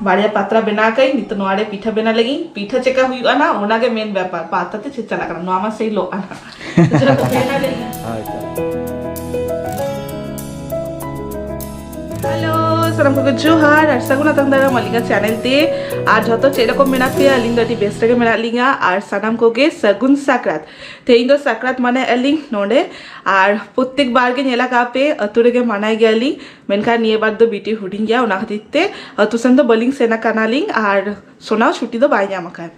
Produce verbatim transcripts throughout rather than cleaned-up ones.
ᱵᱟᱨᱭᱟ ᱯᱟᱛᱲᱟ ᱵᱮᱱᱟᱣ ᱠᱟᱜ ᱟᱹᱧ, ᱱᱤᱛᱚᱜ ᱱᱚᱣᱟ ᱨᱮ ᱯᱤᱴᱷᱟᱹ ᱵᱮᱱᱟᱣ ᱞᱟᱹᱜᱤᱫ᱾ ᱯᱤᱴᱷᱟᱹ ᱪᱮᱠᱟ ᱦᱩᱭᱩᱜᱼᱟ ᱱᱟ, ᱚᱱᱟ ᱜᱮ ᱢᱮᱱ ᱵᱮᱯᱟᱨ᱾ ᱯᱟᱛᱲᱟ ᱛᱮ ᱪᱮᱫ ᱪᱟᱞᱟᱜ ᱠᱟᱱᱟ, ᱱᱚᱣᱟ ᱢᱟ ᱥᱮᱭ ᱞᱚᱜ ᱟᱱᱟ᱾ ᱦᱳᱭ, ᱪᱚᱞᱚ᱾ ᱦᱮᱞᱳ, ᱥᱟᱱᱟᱢ ᱠᱚᱜᱮ ᱡᱚᱦᱟᱨ ᱟᱨ ᱥᱟᱹᱜᱩᱱ ᱟᱛᱟᱝ ᱫᱟᱨᱟᱢ ᱟᱹᱞᱤᱧᱟᱜ ᱪᱮᱱᱮᱞ ᱛᱮ᱾ ᱟᱨ ᱡᱷᱚᱛᱚ ᱪᱮᱫ ᱞᱮᱠᱟ ᱢᱮᱱᱟᱜ ᱯᱮᱭᱟ? ᱟᱹᱞᱤᱧ ᱫᱚ ᱟᱹᱰᱤ ᱵᱮᱥ ᱨᱮᱜᱮ ᱢᱮᱱᱟᱜ ᱞᱤᱧᱟ᱾ ᱟᱨ ᱥᱟᱱᱟᱢ ᱠᱚᱜᱮ ᱥᱟᱹᱜᱩᱱ ᱥᱟᱠᱨᱟᱛ᱾ ᱛᱮᱦᱮᱧ ᱫᱚ ᱥᱟᱠᱨᱟᱛ ᱢᱟᱱᱟᱭ ᱟᱹᱞᱤᱧ ᱱᱚᱰᱮ, ᱟᱨ ᱯᱨᱚᱛᱮᱠ ᱵᱟᱨ ᱜᱮ ᱧᱮᱞ ᱟᱠᱟᱫ ᱯᱮ, ᱟᱹᱛᱩ ᱨᱮᱜᱮ ᱢᱟᱱᱟᱭ ᱜᱮᱭᱟᱞᱤᱧ᱾ ᱢᱮᱱᱠᱷᱟᱱ ᱱᱤᱭᱟᱹ ᱵᱟᱨ ᱫᱚ ᱵᱤᱴᱤ ᱦᱩᱰᱤᱧ ᱜᱮᱭᱟ, ᱚᱱᱟ ᱠᱷᱟᱹᱛᱤᱨ ᱛᱮ ᱟᱹᱛᱩ ᱥᱮᱱ ᱫᱚ ᱵᱟᱹᱞᱤᱧ ᱥᱮᱱ ᱟᱠᱟᱱᱟᱞᱤᱧ, ᱟᱨ ᱥᱳᱱᱟᱣ ᱪᱷᱩᱴᱤ ᱫᱚ ᱵᱟᱭ ᱧᱟᱢ ᱟᱠᱟᱫ᱾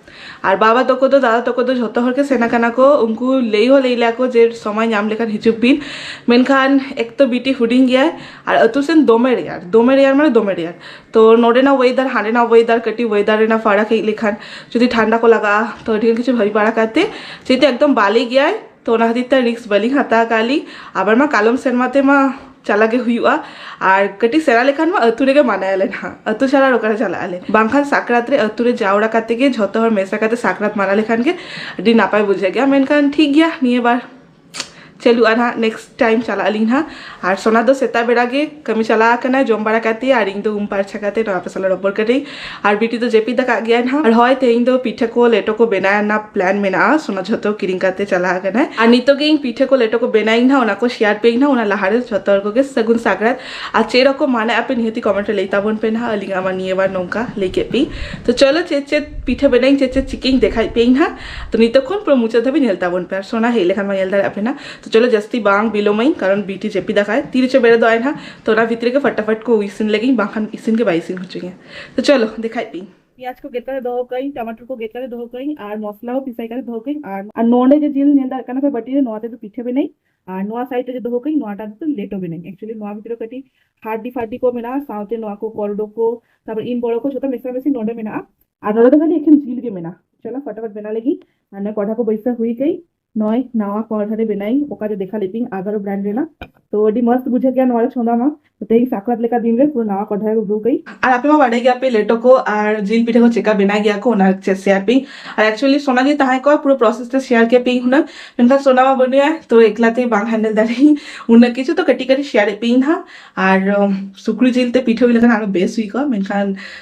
ᱟᱨ ᱵᱟᱵᱟ ᱛᱟᱠᱚ ᱫᱚ, ᱫᱟᱫᱟ ᱛᱟᱠᱚ ᱫᱚ ᱡᱷᱚᱛᱚ ᱦᱚᱲ ᱜᱮ ᱥᱮᱱ ᱟᱠᱟᱱᱟ ᱠᱚ᱾ ᱩᱱᱠᱩ ᱞᱟᱹᱭ ᱦᱚᱸ ᱞᱟᱹᱭ ᱞᱮᱭᱟ ᱠᱚ ᱡᱮ ᱥᱚᱢᱚᱭ ᱧᱟᱢ ᱞᱮᱠᱷᱟᱱ ᱦᱤᱡᱩᱜ ᱵᱤᱱ, ᱢᱮᱱᱠᱷᱟᱱ ᱮᱠ ᱛᱚ ᱵᱤᱴᱤ ᱦᱩᱰᱤᱧ ᱜᱮᱭᱟᱭ, ᱟᱨ ᱟᱹᱛᱩ ᱥᱮᱱ ᱫᱚᱢᱮ ᱨᱮᱭᱟᱲ, ᱫᱚᱢᱮ ᱨᱮᱭᱟᱲ ᱢᱟᱱᱮ ᱫᱚᱢᱮ ᱨᱮᱭᱟᱲ᱾ ᱛᱚ ᱱᱚᱰᱮᱱᱟᱜ ᱣᱮᱫᱟᱨ, ᱦᱟᱸᱰᱮᱱᱟᱜ ᱣᱮᱫᱟᱨ, ᱠᱟᱹᱴᱤᱡ ᱣᱮᱫᱟᱨ ᱨᱮᱱᱟᱜ ᱯᱷᱟᱨᱟᱠ ᱦᱮᱡ ᱞᱮᱠᱷᱟᱱ ᱡᱩᱫᱤ ᱴᱷᱟᱱᱰᱟ ᱠᱚ ᱞᱟᱜᱟᱜᱼᱟ, ᱛᱚ ᱟᱹᱰᱤ ᱜᱟᱱ ᱠᱤᱪᱷᱩ ᱵᱷᱟᱹᱵᱤ ᱵᱟᱲᱟ ᱠᱟᱛᱮ, ᱡᱮᱦᱮᱛᱩ ᱮᱠᱫᱚᱢ ᱵᱟᱞᱮ ᱜᱮᱭᱟᱭ, ᱛᱚ ᱚᱱᱟ ᱠᱷᱟᱹᱛᱤᱨ ᱛᱮ ᱨᱤᱥᱠ ᱵᱟᱹᱞᱤᱧ ᱦᱟᱛᱟᱣ ᱟᱠᱟᱫ ᱞᱤᱧ᱾ ᱟᱵᱟᱨ ᱢᱟ ᱠᱟᱞᱚᱢ ᱥᱮᱨᱢᱟ ᱛᱮ ᱢᱟ ᱪᱟᱞᱟᱜ ᱜᱮ ᱦᱩᱭᱩᱜᱼᱟ, ᱟᱨ ᱠᱟᱹᱴᱤᱡ ᱥᱮᱬᱟ ᱞᱮᱠᱷᱟᱱ ᱢᱟ ᱟᱹᱛᱩ ᱨᱮᱜᱮ ᱢᱟᱱᱟᱭᱟᱞᱮ ᱱᱟᱦᱟᱜ, ᱟᱹᱛᱩ ᱪᱷᱟᱲᱟ ᱟᱨ ᱚᱠᱟᱨᱮ ᱪᱟᱞᱟᱜ ᱟᱞᱮ? ᱵᱟᱝᱠᱷᱟᱱ ᱥᱟᱠᱨᱟᱛ ᱨᱮ ᱟᱹᱛᱩ ᱨᱮ ᱡᱟᱣᱨᱟ ᱠᱟᱛᱮ ᱜᱮ ᱡᱷᱚᱛᱚ ᱦᱚᱲ ᱢᱮᱥᱟ ᱠᱟᱛᱮ ᱥᱟᱠᱨᱟᱛ ᱢᱟᱱᱟᱣ ᱞᱮᱠᱷᱟᱱ ᱜᱮ ᱟᱹᱰᱤ ᱱᱟᱯᱟᱭ ᱵᱩᱡᱷᱟᱹᱜ ᱜᱮᱭᱟ᱾ ᱢᱮᱱᱠᱷᱟᱱ ᱴᱷᱤᱠ ᱜᱮᱭᱟ, ᱱᱤᱭᱟᱹ ᱵᱟᱨ ᱪᱟᱹᱞᱩᱜᱼᱟ ᱱᱟᱦᱟᱜ, ᱱᱮᱠᱥᱴ ᱴᱟᱭᱤᱢ ᱪᱟᱞᱟᱜ ᱟᱹᱞᱤᱧ ᱱᱟᱦᱟᱜ᱾ ᱟᱨ ᱥᱳᱱᱟ ᱫᱚ ᱥᱮᱛᱟᱜ ᱵᱮᱲᱟ ᱜᱮ ᱠᱟᱹᱢᱤ ᱪᱟᱞᱟᱣ ᱟᱠᱟᱱᱟᱭ, ᱡᱚᱢ ᱵᱟᱲᱟ ᱠᱟᱛᱮ, ᱟᱨ ᱤᱧ ᱫᱚ ᱩᱢ ᱯᱟᱨᱪᱷᱟ ᱠᱟᱛᱮ ᱱᱚᱣᱟ ᱟᱯᱮ ᱥᱟᱞᱟᱜ ᱨᱚᱯᱚᱲ ᱠᱟᱹᱱᱟᱹᱧ᱾ ᱟᱨ ᱵᱤᱴᱤ ᱫᱚ ᱡᱟᱹᱯᱤᱫ ᱟᱠᱟᱫ ᱜᱮᱭᱟᱭ ᱱᱟᱦᱟᱜ᱾ ᱟᱨ ᱦᱳᱭ, ᱛᱮᱦᱮᱧ ᱫᱚ ᱯᱤᱴᱷᱟᱹ ᱠᱚ ᱞᱮᱴᱚ ᱠᱚ ᱵᱮᱱᱟᱣ ᱨᱮᱱᱟᱜ ᱯᱞᱟᱱ ᱢᱮᱱᱟᱜᱼᱟ᱾ ᱥᱳᱱᱟ ᱡᱷᱚᱛᱚ ᱠᱤᱨᱤᱧ ᱠᱟᱛᱮ ᱪᱟᱞᱟᱣ ᱟᱠᱟᱱᱟᱭ᱾ ᱟᱨ ᱱᱤᱛᱚᱜ ᱜᱮ ᱤᱧ ᱯᱤᱴᱷᱟᱹ ᱠᱚ ᱞᱮᱴᱚ ᱠᱚ ᱵᱮᱱᱟᱣ ᱤᱧ ᱱᱟᱦᱟᱜ, ᱚᱱᱟ ᱠᱚ ᱥᱮᱭᱟᱨ ᱯᱮ ᱤᱧ ᱱᱟᱦᱟᱜ᱾ ᱚᱱᱟ ᱞᱟᱦᱟᱨᱮ ᱡᱷᱚᱛᱚ ᱦᱚᱲ ᱠᱚᱜᱮ ᱥᱟᱹᱜᱩᱱ ᱥᱟᱠᱨᱟᱛ᱾ ᱟᱨ ᱪᱮᱫ ᱨᱚᱠᱚᱢ ᱢᱟᱱᱮ ᱟᱯᱮ ᱱᱤᱦᱟᱹᱛᱤ ᱠᱚᱢᱮᱱᱴ ᱨᱮ ᱞᱟᱹᱭ ᱛᱟᱵᱚᱱ ᱯᱮ ᱱᱟᱦᱟᱜ, ᱟᱹᱞᱤᱧᱟᱜ ᱢᱟ ᱱᱤᱭᱟᱹ ᱵᱟᱨ ᱱᱚᱝᱠᱟ ᱞᱟᱹᱭ ᱠᱮᱫ ᱯᱮ᱾ ᱛᱚ ᱪᱚᱞᱚ, ᱪᱮᱫ ᱪᱮᱫ ᱯᱤᱴᱷᱟᱹ ᱵᱮᱱᱟᱣ ᱤᱧ, ᱪᱮᱫ ᱪᱮᱫ ᱪᱤᱠᱟᱹᱧ ᱫᱮᱠᱷᱟᱭ ᱯᱮ ᱤᱧ ᱱᱟᱦᱟᱜ᱾ ᱛᱚ ᱱᱤᱛᱚᱜ ᱠᱷᱚᱱ ᱯᱩᱨᱟᱹ ᱢᱩᱪᱟᱹᱫ ᱫᱷᱟᱹᱵᱤᱡ ᱧᱮᱞ ᱛᱟᱵᱚᱱ ᱯᱮ᱾ ᱟᱨ ᱥᱳᱱᱟ ᱦᱮᱡ ᱞᱮᱠᱷᱟᱱ ᱢᱟ ᱧᱮᱞ ᱫᱟᱲᱮᱭᱟᱜ ᱯᱮ ᱱᱟᱦᱟᱜ᱾ ᱛᱚ ᱪᱚᱞᱚ, ᱡᱟᱹᱥᱛᱤ ᱵᱟᱝ ᱵᱤᱞᱚᱢᱟᱹᱧ, ᱠᱟᱨᱚᱱ ᱵᱤᱴᱤ ᱡᱟᱹᱯᱤᱫ ᱟᱠᱟᱫ, ᱛᱤ ᱨᱮᱪᱚ ᱵᱮᱨᱮᱫᱚᱜ ᱟᱭ ᱱᱟᱦᱟᱜ᱾ ᱛᱚ ᱚᱱᱟ ᱵᱷᱤᱛᱨᱤ ᱨᱮᱜᱮ ᱯᱷᱟᱴᱟᱯᱷᱟᱴ ᱠᱚ ᱤᱥᱤᱱ ᱞᱮᱜᱤᱧ, ᱵᱟᱝᱠᱷᱟᱱ ᱤᱥᱤᱱ ᱜᱮ ᱵᱟᱭ ᱤᱥᱤᱱ ᱦᱚᱪᱚᱧᱟ᱾ ᱛᱚ ᱪᱚᱞᱚ, ᱫᱮᱠᱷᱟᱭ ᱯᱮ ᱤᱧ᱾ ᱯᱮᱸᱭᱟᱡᱽ ᱠᱚ ᱜᱮᱫ ᱠᱟᱛᱮ ᱫᱚᱦᱚ ᱠᱟᱜ ᱟᱹᱧ, ᱴᱟᱢᱟᱴᱳ ᱠᱚ ᱜᱮᱫ ᱠᱟᱛᱮ ᱫᱚᱦᱚ ᱠᱟᱜ ᱟᱹᱧ, ᱟᱨ ᱢᱚᱥᱞᱟ ᱦᱚᱸ ᱯᱤᱥᱟᱭ ᱠᱟᱛᱮ ᱫᱚᱦᱚ ᱠᱟᱜ ᱟᱹᱧ᱾ ᱟᱨ, ᱟᱨ ᱱᱚᱰᱮ ᱡᱮ ᱡᱤᱞ ᱧᱮᱞ ᱫᱟᱲᱮᱭᱟᱜ ᱠᱟᱱᱟ ᱯᱮ ᱵᱟᱹᱴᱤ ᱨᱮ, ᱱᱚᱣᱟ ᱛᱮᱫᱚ ᱯᱤᱴᱷᱟᱹ ᱵᱮᱱᱟᱹᱧ, ᱟᱨ ᱱᱚᱣᱟ ᱥᱟᱭᱤᱰ ᱨᱮ ᱡᱮ ᱫᱚᱦᱚ ᱠᱟᱜ ᱟᱹᱧ, ᱱᱚᱣᱟᱴᱟᱜ ᱫᱚ ᱞᱮᱴᱚ ᱵᱮᱱᱟᱹᱧ᱾ ᱮᱠᱪᱩᱭᱮᱞᱤ ᱱᱚᱣᱟ ᱵᱷᱤᱛᱨᱤ ᱨᱮ ᱠᱟᱹᱴᱤᱡ ᱦᱟᱨᱰᱤ ᱯᱷᱟᱨᱰᱤ ᱠᱚ ᱢᱮᱱᱟᱜᱼᱟ, ᱥᱟᱶᱛᱮ ᱱᱚᱣᱟ ᱠᱚ ᱠᱚᱨᱰᱚ ᱠᱚ, ᱛᱟᱨᱯᱚᱨ ᱤᱱ ᱵᱚᱲᱚ ᱠᱚ ᱡᱷᱚᱛᱚ ᱢᱮᱥᱟ ᱢᱮᱥᱤ ᱱᱚᱰᱮ ᱢᱮᱱᱟᱜᱼᱟ᱾ ᱟᱨ ᱱᱚᱰᱮ ᱫᱚ ᱠᱷᱟᱹᱞᱤ ᱮᱠᱷᱮᱱ ᱡᱤᱞ ᱜᱮ ᱢᱮᱱᱟᱜᱼᱟ᱾ ᱪᱚᱞᱚ ᱯᱷᱟᱴᱟᱯᱷᱟᱴ ᱵᱮᱱᱟᱣ ᱞᱟᱹᱜᱤᱫ᱾ ᱟᱨ ᱱᱚᱣᱟ ᱠᱚᱲᱦᱟ ᱠᱚ ᱵᱟᱹᱭᱥᱟᱹᱣ ᱦᱩᱭ ᱠᱟᱹᱧ᱾ ᱱᱚᱜᱼᱚᱭ ᱱᱟᱣᱟ ᱠᱚᱲᱦᱟ ᱨᱮ ᱵᱮᱱᱟᱣᱤᱧ, ᱚᱠᱟ ᱡᱮ ᱫᱮᱠᱷᱟ ᱞᱮᱫ ᱯᱮᱭᱟᱹᱧ ᱟᱜᱟᱨᱚ ᱵᱨᱟᱱᱰ ᱨᱮᱱᱟᱜ᱾ ᱛᱚ ᱟᱹᱰᱤ ᱢᱚᱥᱛ ᱵᱩᱡᱷᱟᱹᱜ ᱜᱮᱭᱟ ᱱᱚᱣᱟ ᱨᱮ ᱪᱚᱸᱫᱟ ᱢᱟ᱾ ᱛᱚ ᱛᱮᱦᱮᱧ ᱥᱟᱠᱨᱟᱛ ᱞᱮᱠᱟ ᱫᱤᱱ ᱨᱮ ᱯᱩᱨᱟᱹ ᱱᱟᱣᱟ ᱠᱚᱲᱦᱟ ᱨᱮ ᱩᱰᱩᱠ ᱠᱟᱹᱧ᱾ ᱟᱨ ᱟᱯᱮ ᱢᱟ ᱵᱟᱰᱟᱭ ᱜᱮᱭᱟ ᱯᱮ ᱞᱮᱴᱚ ᱠᱚ ᱟᱨ ᱡᱤᱞ ᱯᱤᱴᱷᱟᱹ ᱠᱚ ᱪᱮᱠᱟ ᱵᱮᱱᱟᱣ ᱜᱮᱭᱟ ᱠᱚ, ᱚᱱᱟ ᱪᱮᱫ ᱥᱮᱭᱟᱨ ᱯᱮ᱾ ᱟᱨ ᱮᱠᱪᱩᱭᱮᱞᱤ ᱥᱳᱱᱟ ᱡᱩᱫᱤ ᱛᱟᱦᱮᱸ ᱠᱚᱜᱼᱟ, ᱯᱩᱨᱟᱹ ᱯᱨᱚᱥᱮᱥ ᱛᱮ ᱥᱮᱭᱟᱨ ᱠᱮ ᱯᱮᱭᱟᱹᱧ ᱦᱩᱱᱟᱹᱝ᱾ ᱢᱮᱱᱠᱷᱟᱱ ᱥᱳᱱᱟ ᱢᱟ ᱵᱟᱹᱱᱩᱭᱟ, ᱛᱚ ᱮᱠᱞᱟ ᱛᱮ ᱵᱟᱝ ᱦᱮᱱᱰᱮᱞ ᱫᱟᱲᱮᱭᱟᱜ ᱟᱹᱧ ᱩᱱᱟᱹᱜ ᱠᱤᱪᱷᱩ᱾ ᱛᱚ ᱠᱟᱹᱴᱤᱡ ᱠᱟᱹᱴᱤᱡ ᱥᱮᱭᱟᱨ ᱮᱫ ᱯᱮᱭᱟᱹᱧ ᱦᱟᱸᱜ᱾ ᱟᱨ ᱩᱢ, ᱥᱩᱠᱨᱤ ᱡᱤᱞ ᱛᱮ ᱯᱤᱴᱷᱟᱹ ᱦᱩᱭ ᱞᱮᱠᱷᱟᱱ ᱟᱨᱚ ᱵᱮᱥ ᱦᱩᱭ ᱠᱚᱜᱼᱟ, ᱢᱮᱱᱠᱷᱟᱱ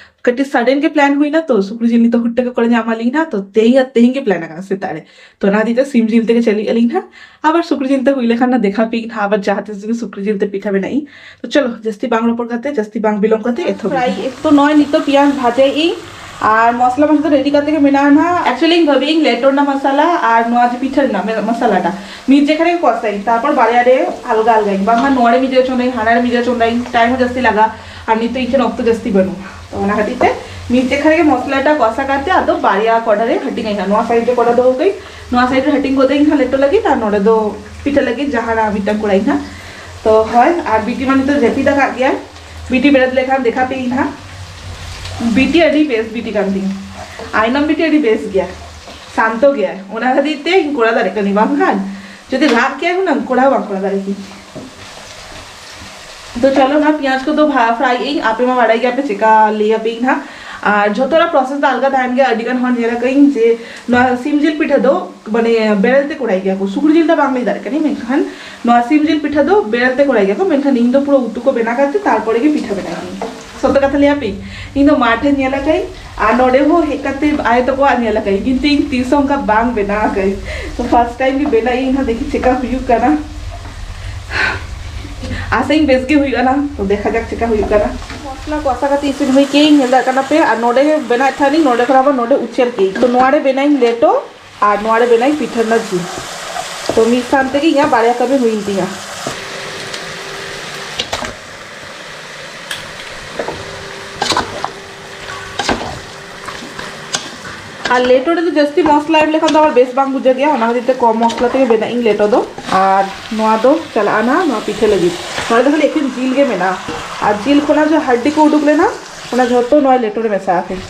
ᱠᱟᱹᱴᱤᱡ sudden ᱜᱮ plan ᱦᱩᱭᱱᱟ ᱛᱚ, ᱥᱩᱠᱨᱤ ᱡᱤᱞ ᱱᱤᱛᱚᱜ ᱦᱩᱴ ᱛᱮᱜᱮ ᱚᱠᱚᱭ ᱧᱟᱢ ᱟᱹᱞᱤᱧ ᱱᱟ, ᱛᱚ ᱛᱮᱦᱮᱧ ᱟᱨ ᱛᱮᱦᱮᱧ ᱜᱮ plan ᱟᱠᱟᱱᱟ ᱥᱮᱛᱟᱜ ᱨᱮ᱾ ᱛᱚ ᱚᱱᱟ ᱦᱚᱛᱮᱡ ᱛᱮ ᱥᱤᱢ ᱡᱤᱞ ᱛᱮᱜᱮ ᱪᱟᱹᱞᱩᱭᱮᱫ ᱟᱹᱞᱤᱧ ᱱᱟᱦᱟᱜ᱾ ᱟᱵᱟᱨ ᱥᱩᱠᱨᱤ ᱡᱤᱞ ᱛᱮ ᱦᱩᱭ ᱞᱮᱠᱷᱟᱱ ᱱᱟ ᱫᱮᱠᱷᱟ ᱯᱮ ᱱᱟᱦᱟᱜ, ᱟᱵᱟᱨ ᱡᱟᱦᱟᱸ ᱛᱤᱥ ᱡᱩᱫᱤ ᱥᱩᱠᱨᱤ ᱡᱤᱞ ᱛᱮ ᱯᱤᱴᱷᱟ ᱵᱮᱱᱟᱜ ᱤᱧ᱾ ᱛᱚ ᱪᱚᱞᱚ, ᱡᱟᱹᱥᱛᱤ ᱵᱟᱝ ᱨᱚᱯᱚᱲ ᱠᱟᱛᱮ, ᱡᱟᱹᱥᱛᱤ ᱵᱟᱝ ᱵᱤᱞᱚᱢ ᱠᱟᱛᱮ ᱮᱛᱚᱦᱚᱵ ᱞᱮᱜᱮ᱾ ᱛᱚ ᱱᱚᱜᱼᱚᱭ ᱱᱤᱛᱚᱜ ᱯᱮᱸᱭᱟᱡᱽ ᱵᱷᱟᱡᱟᱭᱮᱫ ᱤᱧ ᱟᱨ ᱢᱚᱥᱞᱟ ᱢᱚᱥᱞᱟ ᱫᱚ ready ᱠᱟᱛᱮ ᱜᱮ ᱢᱮᱱᱟᱜᱼᱟ ᱱᱟᱦᱟᱜ᱾ Actually ᱤᱧ ᱵᱷᱟᱵᱤᱭᱮᱫ ᱤᱧ ᱞᱮᱴᱚ ᱨᱮᱱᱟᱜ ᱢᱚᱥᱟᱞᱟ ᱟᱨ ᱱᱚᱣᱟ ᱡᱮ ᱯᱤᱴᱷᱟᱹ ᱨᱮᱱᱟᱜ ᱢᱮ-, ᱢᱚᱥᱟᱞᱟᱴᱟ ᱢᱤᱫ ᱡᱮᱠᱷᱟ ᱨᱮ ᱠᱚᱥᱟᱭ, ᱛᱟᱨᱯᱚᱨ ᱵᱟᱨᱭᱟ ᱨᱮ ᱟᱞᱜᱟ ᱟᱞᱜᱟ, ᱵᱟᱝᱠᱷᱟᱱ ᱱᱚᱣᱟ ᱨᱮ ᱢᱤᱫ ᱡᱮᱠᱷᱟ ᱪᱚᱸᱫᱟᱭ, ᱦᱟᱱᱟ ᱨᱮ ᱢᱤᱫ ᱡᱮᱠᱷᱟ ᱪᱚᱸᱫᱟᱭ, time ᱦᱚᱸ ᱡᱟᱹᱥᱛᱤ ᱞᱟᱜᱟ, ᱟᱨ ᱱᱤᱛᱚᱜ ᱤᱧ ᱴᱷᱮᱱ ᱚᱠᱛᱚ ᱡᱟᱹᱥᱛᱤ ᱵᱟᱹᱱᱩᱜᱼᱟ᱾ ᱛᱚ ᱚᱱᱟ ᱠᱷᱟᱹᱛᱤᱨ ᱛᱮ ᱢᱤᱫ ᱡᱮᱠᱷᱟ ᱨᱮᱜᱮ ᱢᱚᱥᱞᱟᱴᱟ ᱠᱚᱥᱟ ᱠᱟᱛᱮ ᱟᱫᱚ ᱵᱟᱨᱭᱟ ᱠᱚᱲᱟ ᱨᱮ ᱦᱟᱹᱴᱤᱧ ᱟᱹᱧ ᱦᱟᱸᱜ᱾ ᱱᱚᱣᱟ side ᱨᱮ ᱠᱚᱲᱟ ᱫᱚᱦᱚ ᱠᱟᱹᱧ, ᱱᱚᱣᱟ side ᱨᱮ ᱦᱟᱹᱴᱤᱧ ᱜᱚᱫᱟᱹᱧ ᱦᱟᱸᱜ ᱞᱮᱴᱚ ᱞᱟᱹᱜᱤᱫ, ᱟᱨ ᱱᱚᱰᱮ ᱫᱚ ᱯᱤᱴᱷᱟᱹ ᱞᱟᱹᱜᱤᱫ ᱡᱟᱦᱟᱱᱟᱜ ᱢᱤᱫᱴᱟᱝ ᱠᱚᱲᱟᱧ ᱦᱟᱸᱜ᱾ ᱛᱚ ᱦᱳᱭ, ᱟᱨ ᱵᱤᱴᱤ ᱢᱟ ᱱᱤᱛᱚᱜ ᱡᱟᱹᱯᱤᱫ ᱟᱠᱟᱫ ᱜᱮᱭᱟᱭ᱾ ᱵᱤᱴᱤ ᱵᱮᱨᱮᱫ ᱞᱮᱠᱷᱟᱱ ᱫᱮᱠᱷᱟ ᱯᱮ ᱤᱧ ᱦᱟᱸᱜ᱾ ᱵᱤᱴᱤ ᱟᱹᱰᱤ ᱵᱮᱥ ᱵᱤᱴᱤ ᱠᱟᱱ ᱛᱤᱧᱟ᱾ ᱟᱭᱱᱚᱢ ᱵᱤᱴᱤ ᱟᱹᱰᱤ ᱵᱮᱥ ᱜᱮᱭᱟ, ᱥᱟᱱᱛᱚ ᱜᱮᱭᱟᱭ, ᱚᱱᱟ ᱠᱷᱟᱹᱛᱤᱨ ᱛᱮ ᱤᱧ ᱠᱚᱲᱟ ᱫᱟᱲᱮ ᱠᱟᱹᱱᱟᱹᱧ, ᱵᱟᱝᱠᱷᱟᱱ ᱡᱩᱫᱤ ᱨᱟᱜ ᱠᱮᱭᱟᱭ ᱦᱩᱱᱟᱹᱝ, ᱠᱚᱲᱟ ᱦᱚᱸ ᱵᱟᱝ ᱠᱚᱲᱟ ᱫᱟᱲᱮ ᱠᱤᱧ᱾ ᱛᱚ ᱪᱚᱞᱚ, ᱚᱱᱟ ᱯᱮᱸᱭᱟᱡᱽ ᱠᱚᱫᱚ ᱵᱷᱟ-, fry ᱤᱧ, ᱟᱯᱮ ᱢᱟ ᱵᱟᱲᱟᱭ ᱜᱮᱭᱟ ᱯᱮ ᱪᱮᱠᱟ ᱞᱟᱹᱭ ᱟᱯᱮ ᱤᱧ ᱦᱟᱸᱜ᱾ ᱟᱨ ᱡᱷᱚᱛᱚ ᱨᱮᱱᱟᱜ process ᱫᱚ ᱟᱞᱜᱟ ᱛᱟᱦᱮᱱ ᱜᱮᱭᱟ᱾ ᱟᱹᱰᱤ ᱜᱟᱱ ᱦᱚᱲ ᱧᱮᱞ ᱟᱠᱟᱫᱟᱹᱧ ᱡᱮ ᱱᱚᱣᱟ ᱥᱤᱢ ᱡᱤᱞ ᱯᱤᱴᱷᱟᱹ ᱫᱚ ᱢᱟᱱᱮ ᱵᱮᱨᱮᱞ ᱛᱮ ᱠᱚᱲᱟᱭ ᱜᱮᱭᱟ ᱠᱚ, ᱥᱩᱠᱨᱤ ᱡᱤᱞ ᱫᱚ ᱵᱟᱝ ᱞᱟᱹᱭ ᱫᱟᱲᱮᱭᱟᱜ ᱠᱟᱹᱱᱟᱹᱧ, ᱢᱮᱱᱠᱷᱟᱱ ᱱᱚᱣᱟ ᱥᱤᱢ ᱡᱤᱞ ᱯᱤᱴᱷᱟᱹ ᱫᱚ ᱵᱮᱨᱮᱞ ᱛᱮ ᱠᱚᱲᱟᱭ ᱜᱮᱭᱟ ᱠᱚ, ᱢᱮᱱᱠᱷᱟᱱ ᱤᱧ ᱫᱚ ᱯᱩᱨᱟᱹ ᱩᱛᱩ ᱠᱚ ᱵᱮᱱᱟᱣ ᱠᱟᱛᱮ ᱛᱟᱨᱯᱚᱨᱮ ᱜᱮ ᱯᱤᱴᱷᱟᱹ ᱵᱮᱱᱟᱣ ᱤᱧ᱾ ᱥᱚᱛᱚ ᱠᱟᱛᱷᱟ ᱞᱟᱹᱭ ᱟᱯᱮ, ᱤᱧ ᱫᱚ ᱢᱟᱴᱷ ᱨᱮ ᱧᱮᱞ ᱟᱠᱟᱫᱟᱹᱧ ᱟᱨ ᱱᱚᱰᱮ ᱦᱚᱸ ᱦᱮᱡ ᱠᱟᱛᱮ ᱟᱭᱳ ᱛᱟᱠᱚᱣᱟᱜ ᱧᱮᱞ ᱟᱠᱟᱫᱟᱹᱧ, ᱠᱤᱱᱛᱩ ᱤᱧ ᱛᱤᱥ ᱦᱚᱸ ᱚᱱᱠᱟ ᱵᱟᱝ ᱵᱮᱱᱟᱣ ᱟᱠᱟᱫᱟᱹᱧ᱾ ᱛᱚ first time ᱜᱮ ᱵᱮᱱᱟᱣ ᱤᱧ ᱦᱚᱸ, ᱫᱮᱠᱷᱤ ᱪᱮᱠᱟ ᱦᱩᱭᱩᱜ ᱠᱟᱱᱟ᱾ ᱟᱥᱟᱧ ᱵᱮᱥ ᱜᱮ ᱦᱩᱭᱩᱜᱼᱟ ᱱᱟ, ᱛᱚ ᱫᱮᱠᱷᱟ ᱡᱟᱠ ᱪᱮᱠᱟ ᱦᱩᱭᱩᱜ ᱠᱟᱱᱟ᱾ ᱢᱚᱥᱞᱟ ᱠᱚ ᱟᱥᱟ ᱠᱟᱛᱮ ᱤᱥᱤᱱ ᱦᱩᱭ ᱠᱮᱫ, ᱧᱮᱞ ᱫᱟᱲᱮᱭᱟᱜ ᱠᱟᱱᱟ ᱯᱮ, ᱟᱨ ᱱᱚᱰᱮ ᱵᱮᱱᱟᱣᱮᱫ ᱛᱟᱦᱮᱱᱤᱧ, ᱱᱚᱰᱮ ᱠᱷᱚᱱ ᱟᱵᱟᱨ ᱱᱚᱰᱮ ᱩᱪᱟᱹᱲ ᱠᱮᱫ᱾ ᱛᱚ ᱱᱚᱣᱟ ᱨᱮ ᱵᱮᱱᱟᱣᱤᱧ ᱞᱮᱴᱚ, ᱟᱨ ᱱᱚᱣᱟ ᱨᱮ ᱵᱮᱱᱟᱣᱤᱧ ᱯᱤᱴᱷᱟᱹ ᱨᱮᱱᱟᱜ ᱡᱤᱞ᱾ ᱛᱚ ᱢᱤᱫ ᱥᱟᱶ ᱛᱮᱜᱮ ᱤᱧᱟᱹᱜ ᱵᱟᱨᱭᱟ ᱠᱟᱹᱢᱤ ᱦᱩᱭᱮᱱ ᱛᱤᱧᱟ᱾ ᱟᱨ ᱞᱮᱴᱚ ᱨᱮᱫᱚ ᱡᱟᱹᱥᱛᱤ ᱢᱚᱥᱞᱟ ᱮᱢ ᱞᱮᱠᱷᱟᱱ ᱫᱚ ᱟᱵᱟᱨ ᱵᱮᱥ ᱵᱟᱝ ᱵᱩᱡᱷᱟᱹᱜ ᱜᱮᱭᱟ, ᱚᱱᱟ ᱠᱷᱟᱹᱛᱤᱨ ᱛᱮ ᱠᱚᱢ ᱢᱚᱥᱞᱟ ᱛᱮᱜᱮ ᱵᱮᱱᱟᱜ ᱤᱧ ᱞᱮᱴᱚ ᱫᱚ᱾ ᱟᱨ ᱱᱚᱣᱟ ᱫᱚ ᱪᱟᱞᱟᱜᱼᱟ ᱱᱟᱦᱟᱜ ᱱᱚᱣᱟ ᱯᱤᱴᱷᱟᱹ ᱞᱟᱹᱜᱤᱫ᱾ ᱱᱚᱣᱟ ᱫᱚ ᱠᱷᱟᱹᱞᱤ ᱮᱠᱷᱮᱱ ᱡᱤᱞ ᱜᱮ ᱢᱮᱱᱟᱜᱼᱟ, ᱟᱨ ᱡᱤᱞ ᱠᱷᱚᱱᱟᱜ ᱡᱟᱦᱟᱸ ᱦᱟᱰᱰᱤ ᱠᱚ ᱩᱰᱩᱠ ᱞᱮᱱᱟ, ᱚᱱᱟ ᱡᱷᱚᱛᱚ ᱱᱚᱣᱟ ᱞᱮᱴᱚ ᱨᱮ ᱢᱮᱥᱟ ᱟᱠᱟᱱᱟ᱾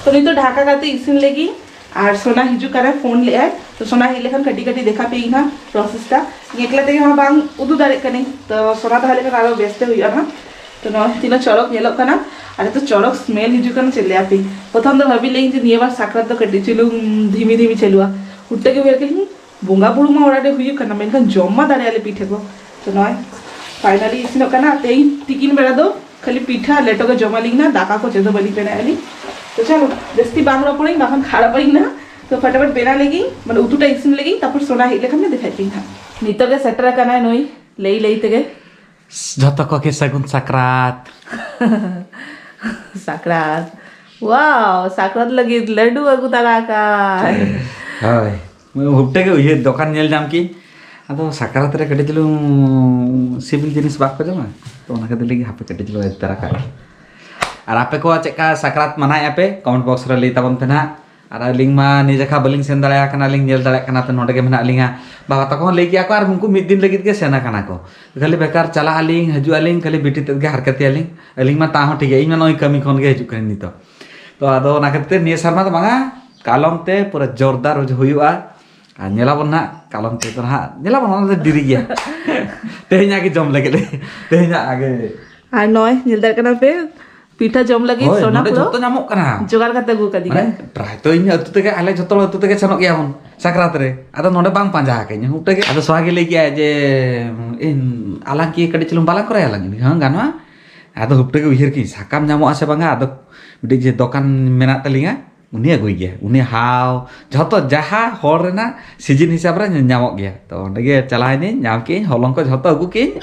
ᱛᱚ ᱱᱤᱛᱚᱜ ᱰᱷᱟᱠᱟ ᱠᱟᱛᱮ ᱤᱥᱤᱱ ᱞᱟᱹᱜᱤᱫ᱾ ᱟᱨ ᱥᱳᱱᱟ ᱦᱤᱡᱩᱜ ᱠᱟᱱᱟᱭ, ᱯᱷᱳᱱ ᱞᱮᱜᱼᱟᱭ᱾ ᱛᱚ ᱥᱳᱱᱟ ᱦᱮᱡ ᱞᱮᱠᱷᱟᱱ ᱠᱟᱹᱴᱤᱡ ᱠᱟᱹᱴᱤᱡ ᱫᱮᱠᱷᱟ ᱯᱮ ᱤᱧ ᱦᱟᱸᱜ process ᱴᱟ᱾ ᱤᱧ ᱮᱠᱞᱟ ᱛᱮᱜᱮ ᱦᱚᱸ ᱵᱟᱝ ᱩᱫᱩᱜ ᱫᱟᱲᱮᱭᱟᱜ ᱠᱟᱹᱱᱟᱹᱧ, ᱛᱚ ᱥᱳᱱᱟ ᱛᱟᱦᱮᱸ ᱞᱮᱠᱷᱟᱱ ᱟᱨᱚ ᱵᱮᱥ ᱛᱮ ᱦᱩᱭᱩᱜᱼᱟ ᱦᱟᱸᱜ᱾ ᱛᱚ ᱱᱚᱣᱟ ᱛᱤᱱᱟᱹᱜ ᱪᱚᱨᱚᱠ ᱧᱮᱞᱚᱜ ᱠᱟᱱᱟ᱾ ᱟᱨ ᱱᱤᱛᱚᱜ ᱪᱚᱨᱚᱠ smell ᱦᱤᱡᱩᱜ ᱠᱟᱱᱟ, ᱪᱮᱫ ᱞᱟᱹᱭᱟ ᱯᱮ᱾ ᱯᱨᱚᱛᱷᱚᱢ ᱫᱚ ᱵᱷᱟᱵᱤ ᱞᱮᱜ ᱤᱧ ᱡᱮ ᱱᱤᱭᱟᱹ ᱵᱟᱨ ᱥᱟᱠᱨᱟᱛ ᱫᱚ ᱠᱟᱹᱴᱤᱡ ᱪᱩᱞᱩᱝ ᱫᱷᱤᱢᱤ ᱫᱷᱤᱢᱤ ᱪᱟᱹᱞᱩᱜᱼᱟ, ᱩᱱ ᱛᱮᱜᱮ ᱩᱭᱦᱟᱹᱨ ᱠᱮᱫ ᱤᱧ ᱵᱚᱸᱜᱟ ᱵᱩᱨᱩ ᱢᱟ ᱚᱲᱟᱜ ᱨᱮ ᱦᱩᱭᱩᱜ ᱠᱟᱱᱟ, ᱢᱮᱱᱠᱷᱟᱱ ᱡᱚᱢ ᱢᱟ ᱫᱟᱲᱮᱭᱟᱜᱼᱟ ᱞᱮ ᱯᱤᱴᱷᱟᱹ ᱠᱚ᱾ ᱛᱚ ᱱᱚᱜᱼᱚᱭ ᱯᱷᱟᱭᱱᱟᱞᱤ ᱤᱥᱤᱱᱚᱜ ᱠᱟᱱᱟ᱾ ᱛᱮᱦᱮᱧ ᱛᱤᱠᱤᱱ ᱵᱮᱲᱟ ᱫᱚ ᱠᱷᱟᱹᱞᱤ ᱯᱤᱴᱷᱟᱹ ᱞᱮᱴᱚ ᱜᱮ ᱡᱚᱢ ᱟᱹᱞᱤᱧ ᱱᱟ, ᱫᱟᱠᱟ ᱠᱚ ᱪᱮᱫ ᱦᱚᱸ ᱵᱟᱹᱞᱤᱧ ᱵᱮᱱᱟᱣ ᱟᱹᱞᱤᱧ᱾ ᱛᱚ ᱪᱚᱞᱚ, ᱡᱟᱹᱥᱛᱤ ᱵᱟᱝ ᱨᱚᱯᱚᱲᱟᱹᱧ, ᱵᱟᱠᱷᱟᱱ ᱠᱷᱟᱨᱟᱯ ᱟᱹᱧ ᱱᱟ᱾ ᱛᱚ ᱯᱷᱟᱴᱟᱯᱷᱟᱴ ᱵᱮᱱᱟᱣ ᱞᱮᱜᱤᱧ, ᱢᱟᱱᱮ ᱩᱛᱩᱴᱟ ᱤᱥᱤᱱ ᱞᱮᱜᱤᱧ, ᱛᱟᱨᱯᱚᱨ ᱥᱳᱱᱟ ᱦᱮᱡ ᱞᱮᱠᱷᱟᱱ ᱜᱮ ᱫᱮᱠᱷᱟᱭ ᱯᱮ ᱦᱟᱸᱜ᱾ ᱱᱤᱛᱚᱜ ᱜᱮ ᱥᱮᱴᱮᱨ ᱟᱠᱟᱱᱟᱭ ᱱᱩᱭ, ᱞᱟᱹᱭ ᱞᱟᱹᱭ ᱛᱮᱜᱮ᱾ ᱡᱷᱚᱛᱚ ᱠᱚᱜᱮ ᱥᱟᱹᱜᱩᱱ ᱥᱟᱠᱨᱟᱛ᱾ ᱥᱟᱠᱨᱟᱛ᱾ ᱣᱟᱣ, ᱥᱟᱠᱨᱟᱛ ᱞᱟᱹᱜᱤᱫ ᱞᱟᱹᱰᱩ ᱟᱹᱜᱩ ᱛᱟᱨᱟ ᱟᱠᱟᱫ᱾ ᱦᱳᱭ, ᱦᱩᱯᱴᱟᱹ ᱜᱮ ᱩᱭᱦᱟᱹᱨ ᱫᱚᱠᱟᱱ ᱧᱮᱞ ᱧᱟᱢ ᱠᱤᱧ᱾ ᱟᱫᱚ ᱥᱟᱠᱨᱟᱛ ᱨᱮ ᱠᱟᱹᱴᱤᱡ ᱪᱩᱞᱩᱝ ᱥᱤᱵᱤᱞ ᱡᱤᱱᱤᱥ ᱵᱟᱠᱚ ᱡᱚᱢᱟ, ᱛᱚ ᱚᱱᱟ ᱠᱷᱟᱹᱛᱤᱨ ᱞᱟᱹᱜᱤᱫ ᱦᱟᱯᱮ ᱠᱟᱹᱴᱤᱡ ᱪᱩᱞᱩᱝ ᱟᱹᱜᱩ ᱛᱟᱨᱟ ᱠᱟᱜ᱾ ᱟᱨ ᱟᱯᱮ ᱠᱚ ᱪᱮᱫᱠᱟ ᱥᱟᱠᱨᱟᱛ ᱢᱟᱱᱟᱣᱮᱫᱼᱟ ᱯᱮ, ᱠᱚᱢᱮᱱᱴ ᱵᱚᱠᱥ ᱨᱮ ᱞᱟᱹᱭ ᱛᱟᱵᱚᱱ ᱯᱮ ᱱᱟᱦᱟᱜ᱾ ᱟᱨ ᱟᱹᱞᱤᱧ ᱢᱟ ᱱᱤᱭᱟᱹ ᱡᱟᱠᱷᱟ ᱵᱟᱹᱞᱤᱧ ᱥᱮᱱ ᱫᱟᱲᱮᱭᱟᱜ ᱠᱟᱱᱟ, ᱞᱤᱧ ᱧᱮᱞ ᱫᱟᱲᱮᱭᱟᱜ ᱠᱟᱱᱟ ᱯᱮ ᱱᱚᱰᱮ ᱜᱮ ᱢᱮᱱᱟᱜ ᱞᱤᱧᱟ᱾ ᱵᱟᱵᱟ ᱛᱟᱠᱚ ᱦᱚᱸ ᱞᱟᱹᱭ ᱠᱮᱜᱼᱟ ᱠᱚ, ᱟᱨ ᱩᱱᱠᱩ ᱢᱤᱫ ᱫᱤᱱ ᱞᱟᱹᱜᱤᱫ ᱜᱮ ᱥᱮᱱ ᱟᱠᱟᱱᱟ ᱠᱚ᱾ ᱠᱷᱟᱹᱞᱤ ᱵᱮᱠᱟᱨ ᱪᱟᱞᱟᱜ ᱟᱹᱞᱤᱧ, ᱦᱤᱡᱩᱜ ᱟᱹᱞᱤᱧ, ᱠᱷᱟᱹᱞᱤ ᱵᱤᱴᱤ ᱛᱮᱫ ᱜᱮ ᱦᱟᱨᱠᱮᱛ ᱮᱭᱟᱞᱤᱧ᱾ ᱟᱹᱞᱤᱧ ᱢᱟ ᱛᱟᱣ ᱦᱚᱸ ᱴᱷᱤᱠ ᱜᱮᱭᱟ, ᱤᱧ ᱢᱟ ᱱᱚᱜᱼᱚᱭ ᱠᱟᱹᱢᱤ ᱠᱷᱚᱱ ᱜᱮ ᱦᱤᱡᱩᱜ ᱠᱟᱹᱱᱟᱹᱧ ᱱᱤᱛᱚᱜ᱾ ᱛᱚ ᱟᱫᱚ ᱚᱱᱟ ᱠᱷᱟᱹᱛᱤᱨ ᱛᱮ ᱱᱤᱭᱟᱹ ᱥᱮᱨᱢᱟ ᱫᱚ ᱵᱟᱝᱟ, ᱠᱟᱞᱚᱢ ᱛᱮ ᱯᱩᱨᱟᱹ ᱡᱳᱨᱫᱟᱨ ᱦᱩᱭᱩᱜᱼᱟ᱾ ᱟᱨ ᱧᱮᱞᱟᱵᱚᱱ ᱱᱟᱦᱟᱜ ᱠᱟᱞᱚᱢ ᱛᱮᱫᱚ ᱱᱟᱦᱟᱜ, ᱧᱮᱞᱟᱵᱚᱱ, ᱚᱱᱟ ᱫᱚ ᱰᱮᱨᱤ ᱜᱮᱭᱟ᱾ ᱛᱮᱦᱮᱧᱟᱜ ᱜᱮ ᱡᱚᱢ ᱞᱟᱹᱜᱤᱫ ᱞᱮ, ᱛᱮᱦᱮᱧᱟᱜ ᱜᱮ᱾ ᱟᱨ ᱱᱚᱜᱼᱚᱭ ᱧᱮᱞ ᱫᱟᱲᱮᱭᱟᱜ ᱠᱟᱱᱟ ᱯᱮ, ᱯᱤᱴᱷᱟᱹ ᱡᱚᱢ ᱞᱟᱹᱜᱤᱫ ᱦᱳᱭ, ᱥᱳᱱᱟ ᱱᱚᱰᱮ ᱯᱩᱨᱟᱹ ᱡᱚᱛᱚ ᱧᱟᱢᱚᱜ ᱠᱟᱱᱟ᱾ ᱡᱚᱜᱟᱲ ᱠᱟᱛᱮ ᱟᱹᱜᱩ ᱠᱟᱫᱤᱧᱟ᱾ ᱢᱟᱱᱮ ᱯᱨᱟᱭ ᱛᱚ ᱤᱧ ᱟᱹᱛᱩ ᱛᱮᱜᱮ, ᱟᱞᱮ ᱡᱚᱛᱚ ᱟᱹᱛᱩ ᱛᱮᱜᱮ ᱥᱮᱱᱚᱜ ᱜᱮᱭᱟ ᱵᱚᱱ ᱥᱟᱠᱨᱟᱛ ᱨᱮ᱾ ᱟᱫᱚ ᱱᱚᱰᱮ ᱵᱟᱝ ᱯᱟᱸᱡᱟ ᱟᱠᱟᱧ ᱦᱩᱯᱴᱟᱹ ᱜᱮ᱾ ᱟᱫᱚ ᱥᱚᱦᱟ ᱜᱮ ᱞᱟᱹᱭ ᱠᱮᱜᱼᱟᱭ ᱡᱮ, "ᱤᱧ ᱟᱞᱟᱝ ᱠᱤ ᱠᱟᱹᱴᱤᱡ ᱪᱩᱞᱩᱝ ᱵᱟᱞᱟᱝ ᱠᱚᱨᱟᱭᱟ ᱞᱟᱝ?" ᱦᱮᱸ, ᱜᱟᱱᱚᱜᱼᱟ᱾ ᱟᱫᱚ ᱦᱩᱯᱴᱟᱹ ᱜᱮ ᱩᱭᱦᱟᱹᱨ ᱠᱤᱧ, ᱥᱟᱠᱟᱢ ᱧᱟᱢᱚᱜᱼᱟ ᱥᱮ ᱵᱟᱝᱟ? ᱟᱫᱚ ᱢᱤᱫᱴᱤᱡ ᱡᱮ ᱫᱚᱠᱟᱱ ᱢᱮᱱᱟᱜ ᱛᱟᱹᱞᱤᱧᱟ, ᱩᱱᱤ ᱟᱹᱜᱩᱭ ᱜᱮᱭᱟ᱾ ᱩᱱᱤ ᱦᱟᱣ, ᱡᱷᱚᱛᱚ ᱡᱟᱦᱟᱸ ᱦᱚᱲ ᱨᱮᱱᱟᱜ ᱥᱤᱡᱤᱱ ᱦᱤᱥᱟᱹᱵ ᱨᱮ ᱧᱟᱢᱚᱜ ᱜᱮᱭᱟ᱾ ᱛᱚ ᱚᱸᱰᱮ ᱜᱮ ᱪᱟᱞᱟᱣ ᱮᱱᱟᱹᱧ, ᱧᱟᱢ ᱠᱮᱜᱼᱟᱹᱧ, ᱦᱚᱞᱚᱝ ᱠᱚ ᱡᱷᱚᱛᱚ ᱟᱹᱜᱩ ᱠᱮᱜᱼᱟᱹᱧ᱾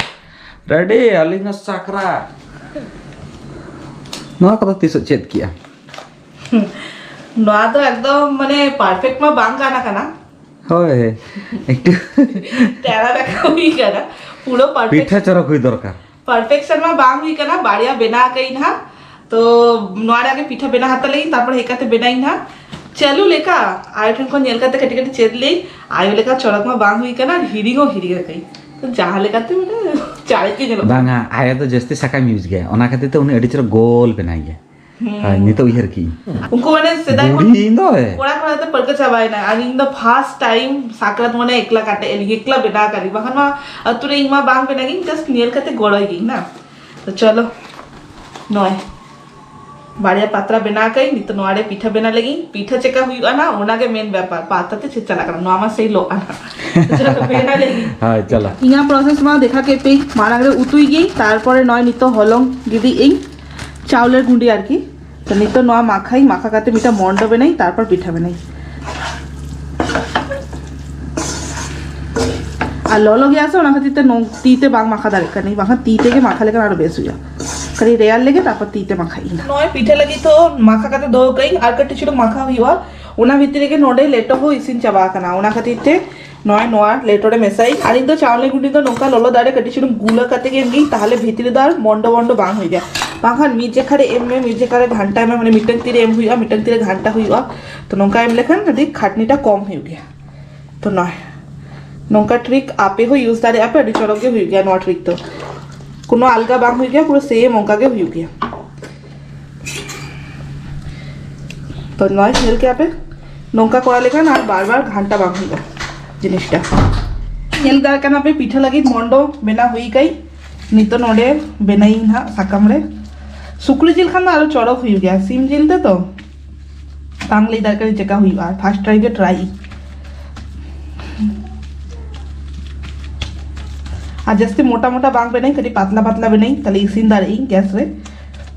ᱨᱮᱰᱤ, ᱟᱹᱞᱤᱧ ᱦᱚᱸ ᱥᱟᱠᱨᱟᱛ᱾ ᱱᱚᱣᱟ ᱠᱚᱫᱚ ᱛᱤᱥᱚᱜ ᱪᱮᱫ ᱠᱮᱜᱼᱟ? ᱱᱚᱣᱟ ᱫᱚ ᱮᱠᱫᱚᱢ ᱢᱟᱱᱮ ᱯᱟᱨᱯᱷᱮᱠᱴ ᱢᱟ ᱵᱟᱝ ᱜᱟᱱ ᱟᱠᱟᱱᱟ᱾ ᱦᱳᱭ, ᱮᱠᱴᱩ ᱴᱮᱲᱟ ᱵᱮᱠᱟ ᱦᱩᱭ ᱠᱟᱱᱟ᱾ ᱯᱩᱨᱟᱹ ᱯᱟᱨᱯᱷᱮᱠᱴ, ᱯᱤᱴᱷᱟᱹ ᱪᱚᱨᱚᱠ ᱦᱩᱭ ᱫᱚᱨᱠᱟᱨ᱾ ᱯᱟᱨᱯᱷᱮᱠᱥᱚᱱ ᱢᱟ ᱵᱟᱝ ᱦᱩᱭ ᱠᱟᱱᱟ, ᱵᱟᱨᱭᱟ ᱵᱮᱱᱟᱣ ᱟᱠᱟᱫᱟᱹᱧ ᱱᱟᱦᱟᱜ᱾ ᱛᱚ ᱱᱚᱣᱟ ᱨᱮᱭᱟᱜ ᱜᱮ ᱯᱤᱴᱷᱟᱹ ᱵᱮᱱᱟᱣ ᱦᱟᱛᱟᱲ ᱞᱮᱜᱤᱧ, ᱛᱟᱨᱯᱚᱨ ᱦᱮᱡ ᱠᱟᱛᱮ ᱵᱮᱱᱟᱣ ᱤᱧ ᱱᱟᱦᱟᱜ᱾ ᱪᱟᱹᱞᱩ ᱞᱮᱠᱟ ᱟᱭᱳ ᱴᱷᱮᱱ ᱠᱷᱚᱱ ᱧᱮᱞ ᱠᱟᱛᱮ ᱠᱟᱹᱴᱤᱡ ᱠᱟᱹᱴᱤᱡ ᱪᱮᱫ ᱞᱮᱜᱤᱧ᱾ ᱟᱭᱳ ᱞᱮᱠᱟ ᱪᱚᱨᱚᱠ ᱢᱟ ᱵᱟᱝ ᱦᱩᱭ ᱠᱟᱱᱟ, ᱦᱤᱲᱤᱧ ᱦᱚᱸ ᱦᱤᱲᱤᱧ ᱟᱠᱟᱫᱟᱹᱧ᱾ ᱛᱚ ᱡᱟᱦᱟᱸ ᱞᱮᱠᱟᱛᱮ ᱢᱟᱱᱮ ᱪᱟᱲᱮᱡ ᱜᱮ ᱧᱮᱞᱚᱜ ᱠᱟᱱᱟ᱾ ᱵᱟᱝᱟ, ᱟᱭᱳ ᱫᱚ ᱡᱟᱹᱥᱛᱤ ᱥᱟᱠᱟᱢ ᱤᱭᱩᱡᱽ ᱜᱮᱭᱟ, ᱚᱱᱟ ᱠᱷᱟᱹᱛᱤᱨ ᱛᱮ ᱩᱱᱤ ᱟᱹᱰᱤ ᱪᱚᱨᱚᱠ ᱜᱳᱞ ᱵᱮᱱᱟᱣ ᱜᱮᱭᱟ᱾ ᱦᱩᱸ᱾ ᱦᱳᱭ, ᱱᱤᱛᱚᱜ ᱩᱭᱦᱟᱹᱨ ᱠᱤᱧ᱾ ᱩᱱᱠᱩ ᱢᱟᱱᱮ ᱥᱮᱫᱟᱭ ᱵᱩᱲᱦᱤ ᱤᱧ ᱫᱚ, ᱦᱮᱸ᱾ ᱠᱚᱲᱟ ᱠᱚᱲᱟ ᱛᱮ ᱯᱟᱹᱨᱠᱟᱹ ᱪᱟᱵᱟᱭᱮᱱᱟ᱾ ᱟᱨ ᱤᱧ ᱫᱚ ᱯᱷᱟᱥᱴ ᱴᱟᱭᱤᱢ ᱥᱟᱠᱨᱟᱛ ᱢᱟᱱᱮ ᱮᱠᱞᱟ ᱠᱟᱴᱮᱡ ᱟᱹᱞᱤᱧ, ᱮᱠᱞᱟ ᱵᱮᱱᱟᱣ ᱠᱟᱜ ᱞᱤᱧ᱾ ᱵᱟᱠᱷᱟᱱ ᱢᱟ ᱟᱹᱛᱩ ᱨᱮ ᱤᱧ ᱢᱟ ᱵᱟᱝ ᱵᱮᱱᱟᱣ ᱜᱤᱧ, ᱡᱟᱥᱴ ᱧᱮᱞ ᱠᱟᱛᱮ ᱜᱚᱲᱚᱭ ᱜᱤᱧ ᱱᱟ᱾ ᱛᱚ ᱪᱚᱞᱚ, ᱱᱚᱜᱼᱚᱭ᱾ ᱵᱟᱨᱭᱟ ᱯᱟᱛᱲᱟ ᱵᱮᱱᱟᱣ ᱠᱟᱜ ᱟᱹᱧ, ᱱᱤᱛᱚᱜ ᱱᱚᱣᱟ ᱨᱮ ᱯᱤᱴᱷᱟᱹ ᱵᱮᱱᱟᱣ ᱞᱟᱹᱜᱤᱫ᱾ ᱯᱤᱴᱷᱟᱹ ᱪᱮᱠᱟ ᱦᱩᱭᱩᱜᱼᱟ ᱱᱟ, ᱚᱱᱟ ᱜᱮ ᱢᱮᱱ ᱵᱮᱯᱟᱨ᱾ ᱯᱟᱛᱲᱟ ᱛᱮ ᱪᱮᱫ ᱪᱟᱞᱟᱜ ᱠᱟᱱᱟ, ᱱᱚᱣᱟ ᱢᱟ ᱥᱮᱭ ᱞᱚᱜ ᱟᱱᱟ᱾ ᱪᱚᱞᱚ ᱵᱮᱱᱟᱣ ᱞᱟᱹᱜᱤᱫ᱾ ᱦᱳᱭ, ᱪᱚᱞᱚ᱾ ᱤᱧᱟᱹᱜ process ᱢᱟ ᱫᱮᱠᱷᱟ ᱠᱮᱫ ᱯᱮ, ᱢᱟᱲᱟᱝ ᱨᱮ ᱩᱛᱩᱭ ᱜᱤᱭᱟᱹᱧ, ᱛᱟᱨᱯᱚᱨᱮ ᱱᱚᱜᱼᱚᱭ ᱱᱤᱛᱚᱜ ᱦᱚᱞᱚᱝ ᱜᱤᱰᱤ ᱤᱧ, ᱪᱟᱣᱞᱮ ᱜᱩᱸᱰᱤ ᱟᱨᱠᱤ᱾ ᱛᱚ ᱱᱤᱛᱚᱜ ᱱᱚᱣᱟ ᱢᱟᱠᱷᱟᱧ, ᱢᱟᱠᱷᱟ ᱠᱟᱛᱮ ᱢᱤᱫᱴᱟᱝ ᱢᱚᱱᱰᱚ ᱵᱮᱱᱟᱧ, ᱛᱟᱨᱯᱚᱨ ᱯᱤᱴᱷᱟᱹ ᱵᱮᱱᱟᱧ᱾ ᱟᱨ ᱞᱚᱞᱚ ᱜᱮᱭᱟ ᱥᱮ, ᱚᱱᱟ ᱠᱷᱟᱹᱛᱤᱨ ᱛᱮ ᱱᱚᱝ-, ᱛᱤ ᱛᱮ ᱵᱟᱝ ᱢᱟᱠᱷᱟ ᱫᱟᱲᱮᱭᱟᱜ ᱠᱟᱹᱱᱟᱹᱧ, ᱵᱟᱝᱠᱷᱟᱱ ᱛᱤ ᱛᱮᱜᱮ ᱢᱟᱠᱷᱟ ᱞᱮᱠᱷᱟᱱ ᱟᱨᱚ ᱵᱮᱥ ᱦᱩᱭᱩᱜᱼᱟ᱾ ᱠᱟᱹᱴᱤᱡ ᱨᱮᱭᱟᱲ ᱞᱮᱜᱮ, ᱛᱟᱨᱯᱚᱨ ᱛᱤ ᱛᱮ ᱢᱟᱠᱷᱟᱭ ᱤᱧ᱾ ᱱᱚᱜᱼᱚᱭ ᱯᱤᱴᱷᱟᱹ ᱞᱟᱹᱜᱤᱫ ᱛᱚ ᱢᱟᱠᱷᱟ ᱠᱟᱛᱮ ᱫᱚᱦᱚ ᱠᱟᱜ ᱟᱹᱧ, ᱟᱨ ᱠᱟᱹᱴᱤᱡ ᱪᱩᱞᱩᱝ ᱢᱟᱠᱷᱟ ᱦᱩᱭᱩᱜᱼᱟ᱾ ᱚᱱᱟ ᱵᱷᱤᱛᱨᱤ ᱨᱮᱜᱮ ᱱᱚᱰᱮ ᱞᱮᱴᱚ ᱦᱚᱸ ᱤᱥᱤᱱ ᱪᱟᱵᱟ ᱟᱠᱟᱱᱟ᱾ ᱚᱱᱟ ᱠᱷᱟᱹᱛᱤᱨ ᱛᱮ ᱱᱚᱜᱼᱚᱭ ᱱᱚᱣᱟ ᱞᱮᱴᱚ ᱨᱮ ᱢᱮᱥᱟᱭᱟᱹᱧ᱾ ᱟᱨ ᱤᱧ ᱫᱚ ᱪᱟᱣᱞᱮ ᱜᱩᱸᱰᱤ ᱫᱚ ᱱᱚᱝᱠᱟ ᱞᱚᱞᱚ ᱫᱟᱜ ᱨᱮ ᱠᱟᱹᱴᱤᱡ ᱪᱩᱞᱩᱝ ᱜᱩᱞᱟᱹ ᱠᱟᱛᱮ ᱜᱮ ᱮᱢ ᱜᱤᱧ, ᱛᱟᱦᱚᱞᱮ ᱵᱷᱤᱛᱨᱤ ᱫᱚ ᱟᱨ ᱢᱚᱱᱰᱚ ᱢᱚᱱᱰᱚ ᱵᱟᱝ ᱦᱩᱭᱩᱜᱼᱟ᱾ ᱵᱟᱝᱠᱷᱟᱱ ᱢᱤᱫ ᱡᱮᱠᱷᱟ ᱨᱮ ᱮᱢ ᱢᱮ, ᱢᱤᱫ ᱡᱮᱠᱷᱟ ᱨᱮ ᱜᱷᱟᱱᱴᱟᱭ ᱢᱮ, ᱢᱟᱱᱮ ᱢᱤᱫᱴᱟᱝ ᱛᱤ ᱨᱮ ᱮᱢ ᱦᱩᱭᱩᱜᱼᱟ, ᱢᱤᱫᱴᱟᱝ ᱛᱤ ᱨᱮ ᱜᱷᱟᱱᱴᱟ ᱦᱩᱭᱩᱜᱼᱟ᱾ ᱛᱚ ᱱᱚᱝᱠᱟ ᱮᱢ ᱞᱮᱠᱷᱟᱱ ᱟᱹᱰᱤ ᱠᱷᱟᱴᱱᱤᱴᱟ ᱠᱚᱢ ᱦᱩᱭᱩᱜ ᱜᱮᱭᱟ᱾ ᱛᱚ ᱱᱚᱜᱼᱚᱭ ᱱᱚᱝᱠᱟ ᱴᱨᱤᱠ ᱟᱯᱮ ᱦᱚᱸ ᱤᱭᱩᱡᱽ ᱫᱟᱲᱮᱭᱟᱜᱼᱟ ᱯᱮ, ᱟᱹᱰᱤ ᱪᱚᱨᱚᱠ ᱜᱮ ᱦᱩᱭᱩᱜ ᱜᱮᱭᱟ ᱱᱚᱣᱟ ᱴᱨᱤᱠ ᱫᱚ᱾ ᱠᱳᱱᱳ ᱟᱞᱜᱟ ᱵᱟᱝ ᱦᱩᱭᱩᱜ ᱜᱮᱭᱟ, ᱯᱩᱨᱟᱹ ᱥᱮᱢ ᱚᱱᱠᱟ ᱜᱮ ᱦᱩᱭᱩᱜ ᱜᱮᱭᱟ᱾ ᱛᱚ ᱱᱚᱜᱼᱚᱭ ᱧᱮᱞ ᱠᱮᱜᱼᱟ ᱯᱮ, ᱱᱚᱝᱠᱟ ᱠᱚᱨᱟᱣ ᱞᱮᱠᱷᱟᱱ ᱟᱨ ᱵᱟᱨ ᱵᱟᱨ ᱜᱷᱟᱱᱴᱟ ᱵᱟᱝ ᱦᱩᱭᱩᱜᱼᱟ ᱡᱤᱱᱤᱥᱴᱟ᱾ ᱧᱮᱞ ᱫᱟᱲᱮᱭᱟᱜ ᱠᱟᱱᱟ ᱯᱮ, ᱯᱤᱴᱷᱟᱹ ᱞᱟᱹᱜᱤᱫ ᱢᱚᱱᱰᱚ ᱵᱮᱱᱟᱣ ᱦᱩᱭ ᱠᱟᱹᱧ᱾ ᱱᱤᱛᱚᱜ ᱱᱚᱰᱮ ᱵᱮᱱᱟᱭᱤᱧ ᱦᱟᱸᱜ ᱥᱟᱠᱟᱢ ᱨᱮ᱾ ᱥᱩᱠᱨᱤ ᱡᱤᱞ ᱠᱷᱟᱱ ᱫᱚ ᱟᱨᱚ ᱪᱚᱨᱚᱠ ᱦᱩᱭᱩᱜ ᱜᱮᱭᱟ, ᱥᱤᱢ ᱡᱤᱞ ᱛᱮ ᱛᱚ ᱵᱟᱝ ᱞᱟᱹᱭ ᱫᱟᱲᱮᱭᱟᱜ ᱠᱟᱹᱱᱟᱹᱧ ᱪᱮᱠᱟ ᱦᱩᱭᱩᱜᱼᱟ, ᱯᱷᱟᱥᱴ ᱴᱨᱟᱭ ᱜᱮ ᱴᱨᱟᱭ᱾ ᱟᱨ ᱡᱟᱹᱥᱛᱤ ᱢᱚᱴᱟ ᱢᱚᱴᱟ ᱵᱟᱝ ᱵᱮᱱᱟᱭ, ᱠᱟᱹᱴᱤᱡ ᱯᱟᱛᱞᱟ ᱯᱟᱛᱞᱟ ᱵᱮᱱᱟᱭ, ᱛᱟᱦᱞᱮ ᱤᱥᱤᱱ ᱫᱟᱲᱮᱭᱟᱜ ᱤᱧ ᱜᱮᱥ ᱨᱮ᱾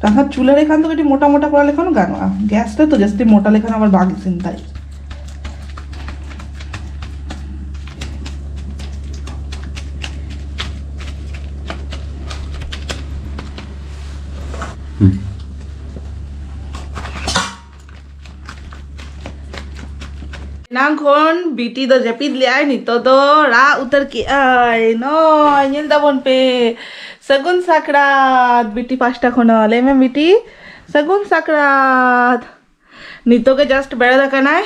ᱵᱟᱝᱠᱷᱟᱱ ᱪᱩᱞᱦᱟᱹ ᱨᱮ ᱠᱷᱟᱱ ᱫᱚ ᱠᱟᱹᱴᱤᱡ ᱢᱚᱴᱟ ᱢᱚᱴᱟ ᱠᱚᱨᱟᱣ ᱞᱮᱠᱷᱟᱱ ᱦᱚᱸ ᱜᱟᱱᱚᱜᱼᱟ, ᱜᱮᱥ ᱨᱮ ᱛᱚ ᱡᱟᱹᱥᱛᱤ ᱢᱚᱴᱟ ᱞᱮᱠᱷᱟᱱ ᱟᱵᱟᱨ ᱵᱟᱝ ᱤᱥᱤᱱ ᱫᱟᱲᱮᱭᱟᱜᱼᱟ᱾ ᱮᱱᱟᱝ ᱠᱷᱚᱱ ᱵᱤᱴᱤ ᱫᱚ ᱡᱟᱹᱯᱤᱫ ᱞᱮᱜᱼᱟᱭ, ᱱᱤᱛᱚᱜ ᱫᱚ ᱨᱟᱜ ᱩᱛᱟᱹᱨ ᱠᱮᱜᱼᱟᱭ᱾ ᱱᱚᱜᱼᱚᱭ ᱧᱮᱞ ᱫᱟᱵᱚᱱ ᱯᱮ, ᱥᱟᱹᱜᱩᱱ ᱥᱟᱠᱨᱟᱛ ᱵᱤᱴᱤ ᱯᱟᱦᱴᱟ ᱠᱷᱚᱱ ᱦᱚᱸ᱾ ᱞᱟᱹᱭ ᱢᱮ ᱵᱤᱴᱤ, ᱥᱟᱹᱜᱩᱱ ᱥᱟᱠᱨᱟᱛ᱾ ᱱᱤᱛᱚᱜ ᱜᱮ ᱡᱟᱥᱴ ᱵᱮᱨᱮᱫ ᱟᱠᱟᱱᱟᱭ,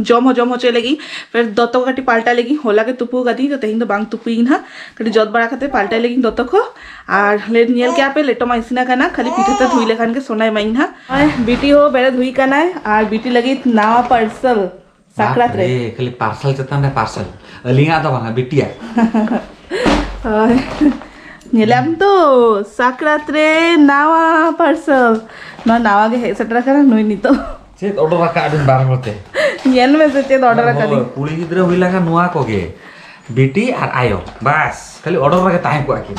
ᱡᱚᱢ ᱦᱚᱸ ᱡᱚᱢ ᱦᱚᱪᱚᱭ ᱞᱟᱹᱜᱤᱫ᱾ ᱯᱷᱮᱨ ᱫᱚᱛᱚ ᱠᱚ ᱠᱟᱹᱴᱤᱡ ᱯᱟᱞᱴᱟᱭ ᱞᱟᱹᱜᱤᱫ, ᱦᱚᱞᱟ ᱜᱮ ᱛᱩᱯᱩ ᱟᱠᱟᱫᱤᱧ, ᱛᱚ ᱛᱮᱦᱮᱧ ᱫᱚ ᱵᱟᱝ ᱛᱩᱯᱩᱭᱤᱧ ᱱᱟᱦᱟᱜ᱾ ᱠᱟᱹᱴᱤᱡ ᱡᱚᱫ ᱵᱟᱲᱟ ᱠᱟᱛᱮ ᱯᱟᱞᱴᱟᱭ ᱞᱟᱹᱜᱤᱫ ᱫᱚᱛᱚ ᱠᱚ᱾ ᱟᱨ ᱞᱮ-, ᱧᱮᱞ ᱠᱮᱜᱼᱟ ᱯᱮ, ᱞᱮᱴᱚ ᱢᱟ ᱤᱥᱤᱱ ᱟᱠᱟᱱᱟ, ᱠᱷᱟᱹᱞᱤ ᱯᱤᱴᱷᱟᱹ ᱛᱮ ᱫᱷᱩᱭ ᱞᱮᱠᱷᱟᱱ ᱜᱮ ᱥᱚᱱᱟᱭ ᱢᱟᱧ ᱱᱟᱦᱟᱜ᱾ ᱱᱚᱜᱼᱚᱭ ᱵᱤᱴᱤ ᱦᱚᱸ ᱵᱮᱨᱮᱫ ᱦᱩᱭ ᱟᱠᱟᱱᱟᱭ, ᱟᱨ ᱵᱤᱴᱤ ᱞᱟᱹᱜᱤᱫ ᱱᱟᱣᱟ ᱯᱟᱨᱥᱮᱞ ᱥᱟᱠᱨᱟᱛ ᱨᱮ᱾ ᱵᱟᱯ ᱨᱮ, ᱠᱷᱟᱹᱞᱤ ᱯᱟᱨᱥᱮᱞ ᱪᱮᱛᱟᱱ ᱨᱮ ᱯᱟᱨᱥᱮᱞ᱾ ᱟᱹᱞᱤᱧᱟᱜ ᱫᱚ ᱵᱟᱝᱟ, ᱵᱤᱴᱤᱭᱟᱜ᱾ ᱦᱳᱭ᱾ ᱧᱮᱞᱟᱢ ᱛᱚ, ᱥᱟᱠᱨᱟᱛ ᱨᱮ ᱱᱟᱣᱟ ᱯᱟᱨᱥᱮᱞ᱾ ᱱᱚᱣᱟ ᱱᱟᱣᱟ ᱜᱮ ᱦᱮᱡ ᱥᱮᱴᱮᱨ ᱟᱠᱟᱱᱟ ᱱᱩᱭ ᱱᱤᱛᱚᱜ᱾ ᱪᱮᱫ ᱚᱰᱟᱨ ᱟᱠᱟᱫ ᱟᱹᱵᱤᱱ ᱵᱟᱨ ᱦᱚᱲ ᱛᱮ? ᱧᱮᱞ ᱢᱮᱥᱮ ᱪᱮᱫ ᱚᱰᱟᱨ ᱟᱠᱟᱫᱤᱧ᱾ ᱦᱳᱭ, ᱠᱩᱲᱤ ᱜᱤᱫᱽᱨᱟᱹ ᱦᱩᱭ ᱞᱮᱱᱠᱷᱟᱱ ᱱᱚᱣᱟ ᱠᱚᱜᱮ, ᱵᱤᱴᱤ ᱟᱨ ᱟᱭᱳ, ᱵᱟᱥ ᱠᱷᱟᱹᱞᱤ ᱚᱰᱟᱨ ᱨᱮᱜᱮ ᱛᱟᱦᱮᱸ ᱠᱚᱜᱼᱟ ᱠᱤᱱ᱾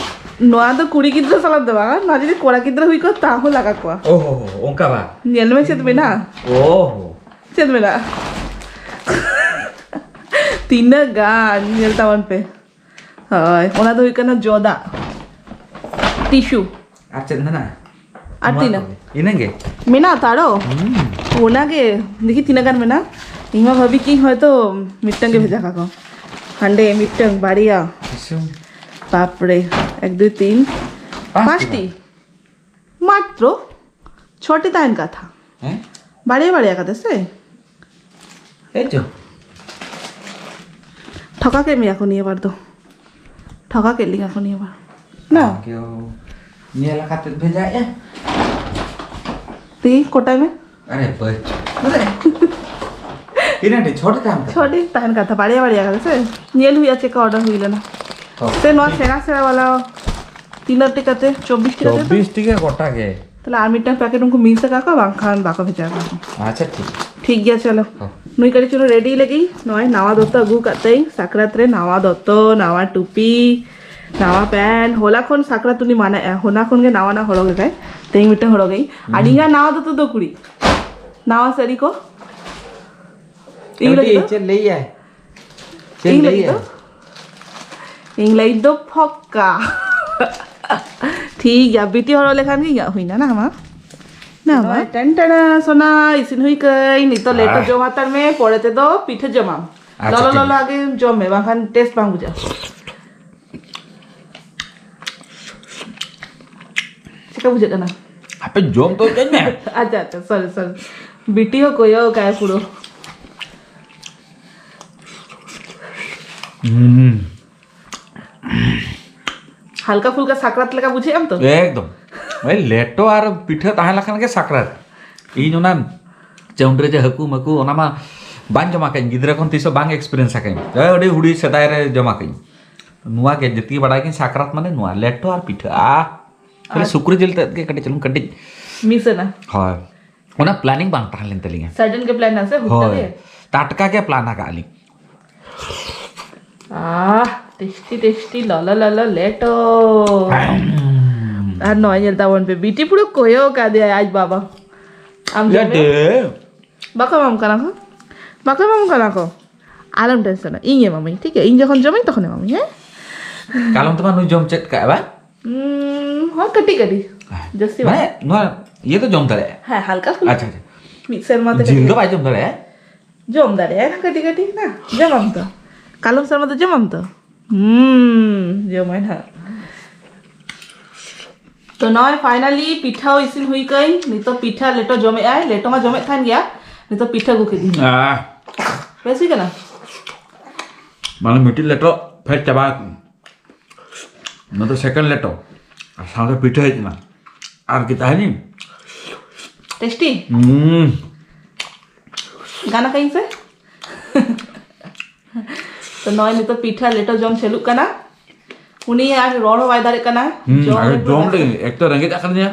ᱱᱚᱣᱟ ᱫᱚ ᱠᱩᱲᱤ ᱜᱤᱫᱽᱨᱟᱹ ᱥᱟᱞᱟᱜ ᱫᱚ ᱵᱟᱝ, ᱱᱚᱣᱟ ᱡᱩᱫᱤ ᱠᱚᱲᱟ ᱜᱤᱫᱽᱨᱟᱹ ᱦᱩᱭ ᱠᱚᱜᱼᱟ ᱛᱟᱦᱚᱸ ᱞᱟᱜᱟ ᱠᱚᱣᱟ᱾ ᱳ ᱦᱳ ᱦᱳ, ᱚᱱᱠᱟ ᱵᱟᱝ? ᱧᱮᱞ ᱢᱮ ᱪᱮᱫ ᱢᱮᱱᱟᱜᱼᱟ᱾ ᱳ ᱦᱳ᱾ ᱪᱮᱫ ᱢᱮᱱᱟᱜᱼᱟ? ᱛᱤᱱᱟᱹᱜ ᱜᱟᱱ ᱧᱮᱞ ᱛᱟᱵᱚᱱ ᱯᱮ᱾ ᱦᱳᱭ, ᱚᱱᱟ ᱫᱚ ᱦᱩᱭᱩᱜ ᱠᱟᱱᱟ ᱡᱚ ᱫᱟᱜ, ᱴᱤᱥᱩ᱾ ᱟᱨ ᱪᱮᱫ ᱢᱮᱱᱟᱜᱼᱟ? ᱟᱨ ᱱᱚᱣᱟ ᱛᱤᱱᱟᱹᱜ? ᱠᱚᱜᱮ᱾ ᱤᱱᱟᱹᱜᱮ? ᱢᱮᱱᱟᱜᱼᱟ ᱛᱚ ᱟᱨᱚ? ᱦᱩᱸ᱾ ᱚᱱᱟᱜᱮ, ᱫᱮᱠᱷᱤ ᱛᱤᱱᱟᱹᱜ ᱜᱟᱱ ᱢᱮᱱᱟᱜᱼᱟ᱾ ᱤᱧ ᱢᱟ ᱵᱷᱟᱹᱵᱤ ᱠᱤᱧ ᱦᱚᱭᱛᱳ ᱢᱤᱫᱴᱟᱝ ᱜᱮ ᱵᱷᱮᱡᱟ ᱠᱟᱠᱚ᱾ ᱦᱟᱸᱰᱮ ᱢᱤᱫᱴᱟᱝ, ᱵᱟᱨᱭᱟ᱾ ᱤᱥᱩ᱾ ᱵᱟᱯᱨᱮ, ᱮᱠ, ᱫᱩᱭ, ᱛᱤᱱ, ᱯᱟᱸᱪᱴᱤ᱾ ᱯᱟᱸᱪᱴᱤ᱾ ᱢᱟᱛᱨᱚ ᱪᱷᱚᱴᱤ ᱛᱟᱦᱮᱱ ᱠᱟᱛᱷᱟ᱾ ᱦᱮᱸ? ᱵᱟᱨᱭᱟ ᱵᱟᱨᱭᱟ ᱠᱟᱛᱮ ᱥᱮ? ᱮᱭ ᱪᱚ᱾ ᱴᱷᱚᱠᱟ ᱠᱮᱫ ᱢᱮᱭᱟ ᱠᱚ ᱱᱤᱭᱟᱹ ᱵᱟᱨ ᱫᱚ᱾ ᱴᱷᱚᱠᱟ ᱠᱮᱫ ᱞᱤᱧᱟ ᱠᱚ ᱱᱤᱭᱟᱹ ᱵᱟᱨ᱾ ᱱᱟ? Thank you. ᱧᱮᱞ ᱠᱟᱛᱮ ᱵᱷᱮᱡᱟᱭᱮᱜᱼᱟ᱾ ᱛᱤ ᱠᱚᱴᱟᱭ ᱢᱮ᱾ ᱟᱨᱮ ᱵᱟᱹᱪ᱾ ᱛᱤᱱᱟᱹᱜ ᱴᱤ? ᱪᱷᱚᱴᱤ ᱛᱟᱦᱮᱱ ᱠᱟᱛᱷᱟ? ᱪᱷᱚᱴᱤ ᱛᱟᱦᱮᱱ ᱠᱟᱛᱷᱟ, ᱵᱟᱨᱭᱟ ᱵᱟᱨᱭᱟ ᱠᱟᱛᱮ ᱥᱮ? ᱧᱮᱞ ᱦᱩᱭᱩᱜᱼᱟ ᱪᱮᱫᱠᱟ ᱚᱰᱟᱨ ᱦᱩᱭ ᱞᱮᱱᱟ᱾ ᱦᱚᱸ᱾ ᱥᱮ ᱱᱚᱣᱟ ᱥᱮᱬᱟ ᱥᱮᱬᱟ ᱵᱟᱞᱟ ᱛᱤᱱᱟᱹᱜ ᱴᱤ ᱠᱟᱛᱮ? ᱪᱚᱵᱵᱤᱥ ᱴᱤ ᱠᱟᱛᱮ ᱛᱚ? ᱪᱚᱵᱵᱤᱥ ᱴᱤ ᱜᱮ ᱜᱚᱴᱟ ᱜᱮ᱾ ᱛᱟᱦᱞᱮ ᱟᱨ ᱢᱤᱫᱴᱟᱝ ᱯᱮᱠᱮᱴ ᱩᱱᱠᱩ ᱢᱤᱥ ᱟᱠᱟᱫ ᱠᱚᱣᱟ, ᱵᱟᱝᱠᱷᱟᱱ ᱵᱟᱠᱚ ᱵᱷᱮᱡᱟ ᱟᱠᱟᱫ ᱠᱚᱣᱟ᱾ ᱟᱪᱪᱷᱟ, ᱴᱷᱤᱠ᱾ ᱴᱷᱤᱠ ᱜᱮᱭᱟ, ᱪᱚᱞᱚ᱾ ᱦᱚᱸ᱾ ᱱᱩᱭ ᱠᱟᱹᱴᱤᱡ ᱪᱩᱞᱩᱝ ᱨᱮᱰᱤ ᱞᱮᱜᱮᱧ᱾ ᱱᱚᱜᱼᱚᱭ ᱱᱟᱣᱟ ᱫᱚᱛᱚ ᱟᱹᱜᱩ ᱠᱟᱫ ᱛᱟᱹᱧ, ᱥᱟᱠᱨᱟᱛ ᱨᱮ ᱱᱟᱣᱟ ᱫᱚᱛᱚ, ᱱᱟᱣᱟ ᱴᱩᱯᱤ, ᱱᱟᱣᱟ ᱯᱮᱱᱴ᱾ ᱦᱚᱞᱟ ᱠᱷᱚᱱ ᱥᱟᱠᱨᱟᱛ ᱩᱱᱤ ᱢᱟᱱᱟᱭᱮᱜᱼᱟ, ᱦᱚᱞᱟ ᱠᱷᱚᱱ ᱜᱮ ᱱᱟᱣᱟ ᱱᱟᱣᱟ ᱦᱚᱨᱚᱜ ᱮᱫᱟᱭ᱾ ᱛᱮᱦᱮᱧ ᱢᱤᱫᱴᱟᱝ ᱦᱚᱨᱚᱜᱟᱹᱧ᱾ ᱟᱨ ᱦᱩᱸ᱾ ᱤᱧᱟᱹᱜ ᱱᱟᱣᱟ ᱫᱚᱛᱚ ᱫᱚ ᱠᱩᱲᱤ, ᱱᱟᱣᱟ ᱥᱟᱹᱲᱤ ᱠᱚ᱾ ᱤᱧ ᱞᱟᱹᱜᱤᱫ ᱫᱚ? ᱪᱮᱫ ᱞᱟᱹᱭᱟᱭ? ᱪᱮᱫ ᱤᱧ ᱞᱟᱹᱜᱤᱫ ᱞᱟᱹᱭᱟ? ᱫᱚ? ᱤᱧ ᱞᱟᱹᱜᱤᱫ ᱫᱚ ᱯᱷᱚᱠᱠᱟ᱾ ᱴᱷᱤᱠ ᱜᱮᱭᱟ, ᱵᱤᱴᱤ ᱦᱚᱨᱚᱜ ᱞᱮᱠᱷᱟᱱ ᱜᱮ ᱤᱧᱟᱹᱜ ᱦᱩᱭᱱᱟ, ᱱᱟ ᱢᱟ? ᱱᱟ ᱢᱟ? ᱱᱚᱜᱼᱚᱭ ᱴᱮᱱ ᱴᱮᱱᱟ, ᱥᱳᱱᱟ, ᱤᱥᱤᱱ ᱦᱩᱭ ᱠᱟᱹᱧ᱾ ᱱᱤᱛᱚᱜ ᱞᱮᱴᱚ ᱟᱦ᱾ ᱡᱚᱢ ᱦᱟᱛᱟᱲ ᱢᱮ, ᱯᱚᱨᱮ ᱛᱮᱫᱚ ᱯᱤᱴᱷᱟᱹ ᱡᱚᱢᱟᱢ᱾ ᱟᱪᱪᱷᱟ, ᱞᱚᱞᱚ ᱴᱷᱤᱠ ᱞᱚᱞᱚ ᱜᱮᱭᱟ᱾ ᱟᱜᱮ ᱡᱚᱢ ᱢᱮ, ᱵᱟᱝᱠᱷᱟᱱ ᱴᱮᱥᱴ ᱵᱟᱝ ᱵᱩᱡᱷᱟᱹᱜᱼᱟ᱾ ᱪᱮᱠᱟ ᱵᱩᱡᱷᱟᱹᱜ ᱠᱟᱱᱟ? ᱦᱟᱯᱮ ᱡᱚᱢ ᱛᱚ ᱦᱚᱪᱚᱧ ᱢᱮ᱾ ᱟᱪᱪᱷᱟ, ᱟᱪᱪᱷᱟ, ᱥᱚᱨᱤ, ᱥᱚᱨᱤ᱾ ᱵᱤᱴᱤ ᱦᱚᱸ ᱠᱚᱭᱚᱜ ᱠᱟᱭ ᱯᱩᱨᱟᱹ᱾ ᱦᱩᱸ᱾ ᱦᱟᱞᱠᱟ ᱯᱷᱩᱞᱠᱟ ᱥᱟᱠᱨᱟᱛ ᱞᱮᱠᱟ ᱵᱩᱡᱷᱟᱹᱜ ᱟᱢ ᱛᱚ? ᱮᱠᱫᱚᱢ᱾ ᱳᱭ ᱞᱮᱴᱚ ᱟᱨ ᱯᱤᱴᱷᱟᱹ ᱛᱟᱦᱮᱸ ᱞᱮᱠᱷᱟᱱ ᱜᱮ ᱥᱟᱠᱨᱟᱛ᱾ ᱤᱧ ᱚᱱᱟ ᱪᱟᱹᱣᱰᱤ ᱨᱮ ᱡᱮ ᱦᱟᱹᱠᱩ ᱢᱟᱹᱠᱩ, ᱚᱱᱟ ᱢᱟ ᱵᱟᱹᱧ ᱡᱚᱢᱟ ᱠᱟᱹᱧ, ᱜᱤᱫᱽᱨᱟᱹ ᱠᱷᱚᱱ ᱛᱤᱥ ᱦᱚᱸ ᱵᱟᱝ ᱮᱠᱥᱯᱤᱨᱤᱭᱮᱱᱥ ᱟᱠᱟᱧ᱾ ᱳᱭ ᱟᱹᱰᱤ ᱦᱩᱰᱤᱧ ᱥᱮᱫᱟᱭ ᱨᱮ ᱡᱚᱢᱟ ᱠᱟᱹᱧ᱾ ᱱᱚᱣᱟ ᱜᱮ ᱡᱟᱹᱛᱤ ᱵᱟᱲᱟᱭ ᱜᱤᱧ, ᱥᱟᱠᱨᱟᱛ ᱢᱟᱱᱮ ᱱᱚᱣᱟ ᱞᱮᱴᱚ ᱟᱨ ᱯᱤᱴᱷᱟᱹ᱾ ᱟᱦ, ᱠᱷᱟᱹᱞᱤ ᱟᱨ ᱥᱩᱠᱨᱤ ᱡᱤᱞ ᱛᱮᱫ ᱜᱮ ᱠᱟᱹᱴᱤᱡ ᱪᱩᱞᱩᱝ ᱠᱟᱹᱴᱤᱡ᱾ ᱢᱤᱥ ᱮᱱᱟ᱾ ᱦᱳᱭ, ᱚᱱᱟ ᱯᱞᱮᱱᱤᱝ ᱵᱟᱝ ᱛᱟᱦᱮᱸ ᱞᱮᱱ ᱛᱟᱹᱞᱤᱧᱟ᱾ ᱥᱟᱰᱮᱱ ᱜᱮ ᱯᱞᱮᱱ ᱮᱱᱟ ᱥᱮ ᱦᱩᱴ ᱦᱳᱭ, ᱠᱟᱛᱮ? ᱴᱟᱴᱠᱟ ᱜᱮ ᱯᱞᱟᱱ ᱟᱠᱟᱫ ᱞᱤᱧ᱾ ᱟᱦ, ᱴᱮᱥᱴᱤ ᱴᱮᱥᱴᱤ ᱞᱚᱞᱚ ᱞᱚᱞᱚ ᱞᱮᱴᱚ᱾ ᱟᱨ ᱱᱚᱜᱼᱚᱭ ᱧᱮᱞ ᱛᱟᱵᱚᱱ ᱯᱮ, ᱵᱤᱴᱤ ᱯᱩᱨᱟᱹ ᱠᱚᱭᱚᱜ ᱠᱟᱫᱮᱭᱟᱭ ᱟᱡ ᱵᱟᱵᱟ᱾ ᱟᱢ ᱡᱚᱢ ᱢᱮ᱾ ᱞᱮᱴᱮ᱾ ᱵᱟᱠᱚ ᱮᱢᱟᱢ ᱠᱟᱱᱟ ᱠᱚ, ᱵᱟᱠᱚ ᱮᱢᱟᱢ ᱠᱟᱱᱟ ᱠᱚ᱾ ᱟᱞᱚᱢ ᱴᱮᱱᱥᱚᱱᱟ, ᱤᱧ ᱮᱢᱟᱢᱟᱹᱧ, ᱴᱷᱤᱠ ᱜᱮᱭᱟ? ᱤᱧ ᱡᱚᱠᱷᱚᱱ ᱡᱚᱢᱟᱹᱧ ᱛᱚᱠᱷᱚᱱ ᱮᱢᱟᱢᱟᱹᱧ, ᱦᱮᱸ? ᱠᱟᱞᱚᱢ ᱛᱮᱢᱟ ᱱᱩᱭ ᱡᱚᱢ ᱪᱮᱫ ᱠᱟᱜᱼᱟ ᱵᱟᱝ? ᱩᱸ, ᱦᱚᱸ, ᱠᱟᱹᱴᱤᱡ ᱠᱟᱹᱴᱤᱡ, ᱡᱟᱹᱥᱛᱤ ᱵᱟᱝ᱾ ᱢᱟᱱᱮ ᱱᱚᱣᱟ ᱤᱭᱟᱹ ᱫᱚ ᱡᱚᱢ ᱫᱟᱲᱮᱭᱟᱜᱼᱟ᱾ ᱦᱮᱸ, ᱦᱟᱞᱠᱟ ᱯᱷᱩᱞᱠᱟ᱾ ᱟᱪᱪᱷᱟ, ᱟᱪᱪᱷᱟ᱾ ᱢᱤᱫ ᱥᱮᱨᱢᱟ ᱛᱮ ᱡᱤᱞ ᱠᱟᱹᱴᱤᱡ ᱫᱚ ᱠᱟᱹᱴᱤᱡ᱾ ᱵᱟᱭ ᱡᱚᱢ ᱫᱟᱲᱮᱭᱟᱜᱼᱟ? ᱡᱚᱢ ᱫᱟᱲᱮᱭᱟᱜᱼᱟᱭ ᱱᱟ ᱠᱟᱹᱴᱤᱡ ᱠᱟᱹᱴᱤᱡ ᱱᱟ᱾ ᱡᱚᱢᱟᱢ ᱛᱚ? ᱠᱟᱞᱚᱢ ᱥᱮᱨᱢᱟ ᱫᱚ ᱡᱚᱢᱟᱢ ᱛᱚ? ᱦᱩᱸ, ᱡᱚᱢᱟᱭ ᱱᱟᱦᱟᱜ᱾ ᱛᱚ ᱱᱚᱜᱼᱚᱭ finally ᱯᱤᱴᱷᱟᱹ ᱤᱥᱤᱱ ᱦᱩᱭ ᱠᱟᱹᱧ᱾ ᱱᱤᱛᱚᱜ ᱯᱤᱴᱷᱟᱹ ᱞᱮᱴᱚ ᱡᱚᱢᱮᱜᱼᱟᱭ᱾ ᱞᱮᱴᱚ ᱢᱟ ᱡᱚᱢᱮᱫ ᱛᱟᱦᱮᱱ ᱜᱮᱭᱟ, ᱱᱤᱛᱚᱜ ᱯᱤᱴᱷᱟᱹ ᱟᱹᱜᱩ ᱠᱤᱫᱤᱧ᱾ ᱟᱦ᱾ ᱵᱮᱥ ᱦᱩᱭ ᱠᱟᱱᱟ? ᱢᱟᱱᱮ ᱢᱤᱫᱴᱤᱡ ᱞᱮᱴᱚ ᱯᱷᱮᱰ ᱪᱟᱵᱟ ᱟᱠᱟᱱᱟ᱾ ᱱᱚᱣᱟ ᱫᱚ second ᱞᱮᱴᱚ᱾ ᱟᱨ ᱥᱟᱶᱛᱮ ᱯᱤᱴᱷᱟᱹ ᱦᱮᱡ ᱮᱱᱟ᱾ ᱟᱨ ᱠᱤ ᱛᱟᱦᱮᱱᱤᱧ? ᱴᱮᱥᱴᱤ? ᱦᱩᱸ᱾ ᱜᱟᱱ ᱟᱠᱟᱧ ᱥᱮ? ᱛᱚ ᱱᱚᱜᱼᱚᱭ ᱱᱤᱛᱚᱜ ᱯᱤᱴᱷᱟᱹ ᱞᱮᱴᱚ ᱡᱚᱢ ᱪᱟᱹᱞᱩᱜ ᱠᱟᱱᱟ᱾ ᱩᱱᱤ ᱟᱨ ᱨᱚᱲ ᱦᱚᱸ ᱵᱟᱭ ᱫᱟᱲᱮᱭᱟᱜ ᱠᱟᱱᱟ᱾ ᱦᱩᱸ, ᱡᱚᱢ ᱟᱨ ᱨᱮ ᱯᱩᱨᱟᱹ ᱡᱚᱢ ᱵᱮᱥᱛᱚ᱾ ᱞᱟᱹᱜᱤᱫ ᱮᱠ ᱛᱚ ᱨᱮᱸᱜᱮᱡ ᱟᱠᱟᱫᱤᱧᱟ,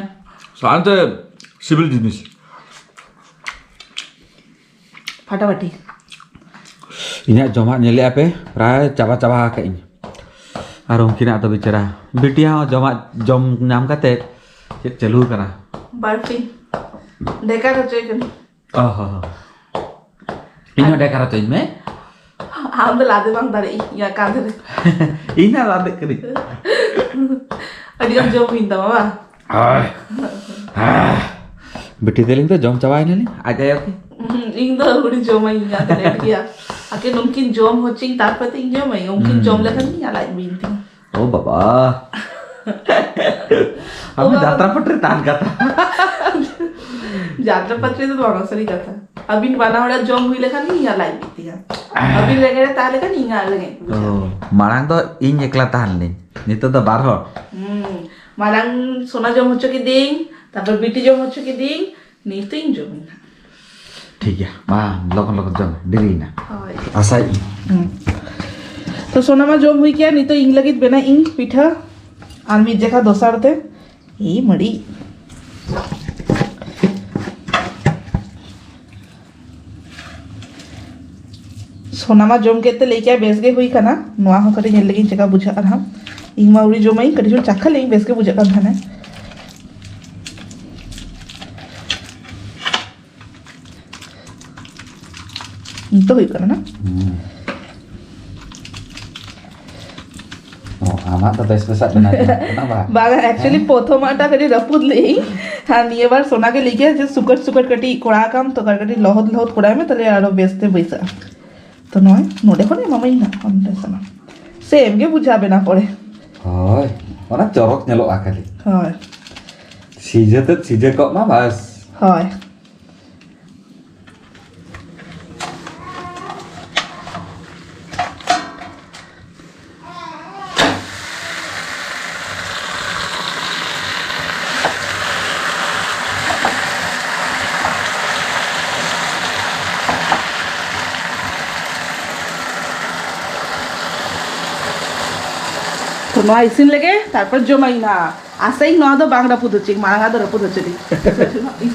ᱥᱟᱶᱛᱮ ᱥᱤᱵᱤᱞ ᱡᱤᱱᱤᱥ᱾ ᱯᱷᱟᱴᱟᱯᱷᱟᱴᱤ᱾ ᱤᱧᱟᱹᱜ ᱡᱚᱢᱟᱜ ᱧᱮᱞᱮᱜᱼᱟ ᱯᱮ, ᱯᱨᱟᱭ ᱪᱟᱵᱟ ᱪᱟᱵᱟ ᱟᱠᱟᱫ ᱟᱹᱧ᱾ ᱟᱨ ᱩᱱᱠᱤᱱᱟᱜ ᱫᱚ ᱵᱮᱪᱟᱨᱟ ᱵᱤᱴᱤᱭᱟᱜ ᱦᱚᱸ ᱡᱚᱢᱟᱜ ᱡᱚᱢ ᱧᱟᱢ ᱠᱟᱛᱮ ᱪᱮᱫ ᱪᱟᱹᱞᱩ ᱟᱠᱟᱱᱟ? ᱵᱟᱨᱯᱤ ᱰᱮᱠᱟᱨ ᱦᱚᱪᱚᱭ ᱠᱟᱱᱟ᱾ ᱚ ᱦᱚᱸ ᱦᱚᱸ᱾ ᱤᱧ ᱦᱚᱸ ᱰᱮᱠᱟᱨ ᱦᱚᱪᱚᱧ ᱢᱮ᱾ ᱟᱢ ᱫᱚ ᱞᱟᱫᱮ ᱵᱟᱝ ᱫᱟᱲᱮᱭᱟᱜ ᱤᱧᱟᱹᱜ ᱠᱟᱸᱫᱷ ᱨᱮ᱾ ᱤᱧ ᱦᱚᱸ ᱞᱟᱫᱮᱜ ᱠᱟᱹᱱᱟᱹᱧ᱾ ᱟᱹᱰᱤ ᱟᱸᱴ ᱡᱚᱢ ᱦᱩᱭᱮᱱ ᱛᱟᱢᱟ ᱵᱟᱝ? ᱟᱭ᱾ ᱵᱤᱴᱤ ᱛᱟᱹᱞᱤᱧ ᱫᱚ ᱡᱚᱢ ᱪᱟᱵᱟᱭᱮᱱᱟᱞᱤᱧ, ᱟᱡ ᱟᱭᱳ ᱠᱤ? ᱦᱩᱸ, ᱤᱧ ᱫᱚ ᱟᱹᱣᱨᱤ ᱡᱚᱢᱟᱹᱧ, ᱤᱧ ᱟᱛᱮ ᱞᱮᱴ ᱜᱮᱭᱟ᱾ ᱟᱠᱤᱱ ᱩᱱᱠᱤᱱ ᱡᱚᱢ ᱦᱚᱪᱚᱧ, ᱛᱟᱨᱯᱚᱨᱮ ᱤᱧ ᱡᱚᱢᱟᱹᱧ᱾ ᱩᱱᱠᱤᱱ ᱦᱩᱸ᱾ ᱡᱚᱢ ᱞᱮᱠᱷᱟᱱ ᱜᱮ ᱤᱧᱟᱹᱜ ᱞᱟᱡ ᱵᱤᱭᱮᱱ ᱛᱤᱧᱟ᱾ ᱳ ᱵᱟᱵᱟ᱾ ᱟᱢ ᱳ ᱵᱟᱵᱟ᱾ ᱡᱟᱛᱨᱟ ᱯᱟᱴᱤ ᱨᱮ ᱛᱟᱦᱮᱱ ᱠᱟᱛᱷᱟ᱾ ᱡᱟᱛᱨᱟ ᱯᱟᱴᱤ ᱨᱮ ᱫᱚ ᱵᱟᱝ, ᱥᱟᱹᱨᱤ ᱠᱟᱛᱷᱟ᱾ ᱟᱹᱵᱤᱱ ᱵᱟᱱᱟ ᱦᱚᱲᱟᱜ ᱡᱚᱢ ᱦᱩᱭ ᱞᱮᱠᱷᱟᱱ ᱜᱮ ᱤᱧᱟᱹᱜ ᱞᱟᱡ ᱵᱤᱭᱮᱱ ᱛᱤᱧᱟ᱾ ᱟᱹᱵᱤᱱ ᱨᱮᱸᱜᱮᱡ ᱨᱮ ᱛᱟᱦᱮᱸ ᱞᱮᱠᱷᱟᱱ ᱤᱧᱟᱹᱜ ᱨᱮᱸᱜᱮᱡ ᱵᱩᱡᱷᱟᱹᱜᱼᱟ᱾ ᱳ, ᱢᱟᱲᱟᱝ ᱫᱚ ᱤᱧ ᱮᱠᱞᱟ ᱛᱟᱦᱮᱸ ᱞᱤᱧ, ᱱᱤᱛᱚᱜ ᱫᱚ ᱵᱟᱨ ᱦᱚᱲ᱾ ᱦᱩᱸ, ᱢᱟᱲᱟᱝ ᱥᱳᱱᱟ ᱡᱚᱢ ᱦᱚᱪᱚ ᱠᱤᱫᱤᱧ, ᱛᱟᱨᱯᱚᱨ ᱵᱤᱴᱤ ᱡᱚᱢ ᱦᱚᱪᱚ ᱠᱤᱫᱤᱧ, ᱱᱤᱛᱚᱜ ᱤᱧ ᱡᱚᱢ ᱮᱫᱟ᱾ ᱴᱷᱤᱠ ᱜᱮᱭᱟ, ᱢᱟ ᱞᱚᱜᱚᱱ ᱞᱚᱜᱚᱱ ᱡᱚᱢ, ᱰᱮᱨᱤᱭᱮᱱᱟ᱾ ᱦᱳᱭ᱾ ᱟᱥᱟᱭᱮᱫ ᱟᱹᱧ᱾ ᱦᱩᱸ᱾ ᱛᱚ ᱥᱳᱱᱟ ᱢᱟ ᱡᱚᱢ ᱦᱩᱭ ᱠᱮᱜᱼᱟ, ᱱᱤᱛᱚᱜ ᱤᱧ ᱞᱟᱹᱜᱤᱫ ᱵᱮᱱᱟᱣ ᱤᱧ ᱯᱤᱴᱷᱟᱹ ᱟᱨ ᱢᱤᱫ ᱡᱟᱠᱷᱟ ᱫᱚᱥᱟᱨ ᱛᱮ ᱤ ᱢᱟᱹᱲᱤ᱾ ᱥᱳᱱᱟ ᱢᱟ ᱡᱚᱢ ᱠᱮᱫ ᱛᱮ ᱞᱟᱹᱭ ᱠᱮᱜᱼᱟ ᱵᱮᱥ ᱜᱮ ᱦᱩᱭ ᱠᱟᱱᱟ᱾ ᱱᱚᱣᱟ ᱦᱚᱸ ᱠᱟᱹᱴᱤᱡ ᱧᱮᱞ ᱞᱮᱜᱤᱧ ᱪᱮᱠᱟ ᱵᱩᱡᱷᱟᱹᱜ ᱠᱟᱱᱟ ᱦᱟᱸᱜ᱾ ᱤᱧ ᱢᱟ ᱟᱹᱣᱨᱤ ᱡᱚᱢᱟᱹᱧ, ᱠᱟᱹᱴᱤᱡ ᱪᱩᱞᱩᱝ ᱪᱟᱠᱷᱟ ᱞᱮᱜᱤᱧ, ᱵᱮᱥ ᱜᱮ ᱵᱩᱡᱷᱟᱹᱜ ᱠᱟᱱ ᱛᱟᱦᱮᱱᱟ᱾ ᱱᱤᱛᱚᱜ ᱦᱩᱭᱩᱜ ᱠᱟᱱᱟ ᱱᱟ? ᱦᱩᱸ᱾ ᱚ, ᱟᱢᱟᱜ ᱫᱚ ᱵᱮᱥ ᱵᱮᱥᱟᱜ ᱵᱮᱱᱟᱣ ᱡᱟᱱᱟᱢ ᱠᱟᱱᱟ ᱵᱟ? ᱵᱟᱝᱟ, actually ᱦᱮᱸ? ᱯᱨᱚᱛᱷᱚᱢᱟᱜ ᱴᱟ ᱠᱟᱹᱴᱤᱡ ᱨᱟᱹᱯᱩᱫ ᱞᱮᱜ ᱤᱧ᱾ ᱟᱨ ᱱᱤᱭᱟᱹ ᱵᱟᱨ ᱥᱳᱱᱟ ᱜᱮ ᱞᱟᱹᱭ ᱠᱮᱫᱟ ᱡᱮ ᱥᱩᱠᱟᱹᱴ ᱥᱩᱠᱟᱹᱴ ᱠᱟᱹᱴᱤᱡ ᱠᱚᱲᱟ ᱠᱟᱢ ᱛᱚ, ᱠᱟᱹᱴᱤᱡ ᱞᱚᱦᱚᱫ ᱞᱚᱦᱚᱫ ᱠᱚᱲᱟᱭ ᱢᱮ, ᱛᱟᱦᱞᱮ ᱟᱨᱚ ᱵᱮᱥ ᱛᱮ ᱵᱟᱹᱭᱥᱟᱹᱜᱼᱟ᱾ ᱛᱚ ᱱᱚᱜᱼᱚᱭ ᱱᱚᱰᱮ ᱠᱷᱚᱱ ᱮᱢᱟᱢᱟᱹᱧ ᱱᱟᱜ, ᱚᱸᱰᱮ ᱥᱳᱱᱟ᱾ ᱥᱮᱢ ᱜᱮ ᱵᱩᱡᱷᱟᱹᱣ ᱵᱮᱱᱟ ᱯᱚᱨᱮ᱾ ᱦᱳᱭ, ᱚᱱᱟ ᱪᱚᱨᱚᱠ ᱧᱮᱞᱚᱜᱼᱟ ᱠᱷᱟᱹᱞᱤ᱾ ᱦᱳᱭ᱾ ᱥᱤᱡᱮ ᱛᱮᱫ ᱥᱤᱡᱮ ᱠᱚᱜ ᱢᱟ ᱵᱟᱥ᱾ ᱦᱳᱭ᱾ ᱛᱚ ᱱᱚᱣᱟ ᱤᱥᱤᱱ ᱞᱮᱜᱮ, ᱛᱟᱨᱯᱚᱨ ᱡᱚᱢᱟᱹᱧ ᱱᱟᱜ᱾ ᱟᱥᱟᱭᱟᱹᱧ ᱱᱚᱣᱟ ᱫᱚ ᱵᱟᱝ ᱨᱟᱹᱯᱩᱫ ᱦᱚᱪᱚᱭ, ᱢᱟᱲᱟᱝ ᱟᱜ ᱫᱚ ᱨᱟᱹᱯᱩᱫ ᱦᱚᱪᱚ ᱞᱤᱧ᱾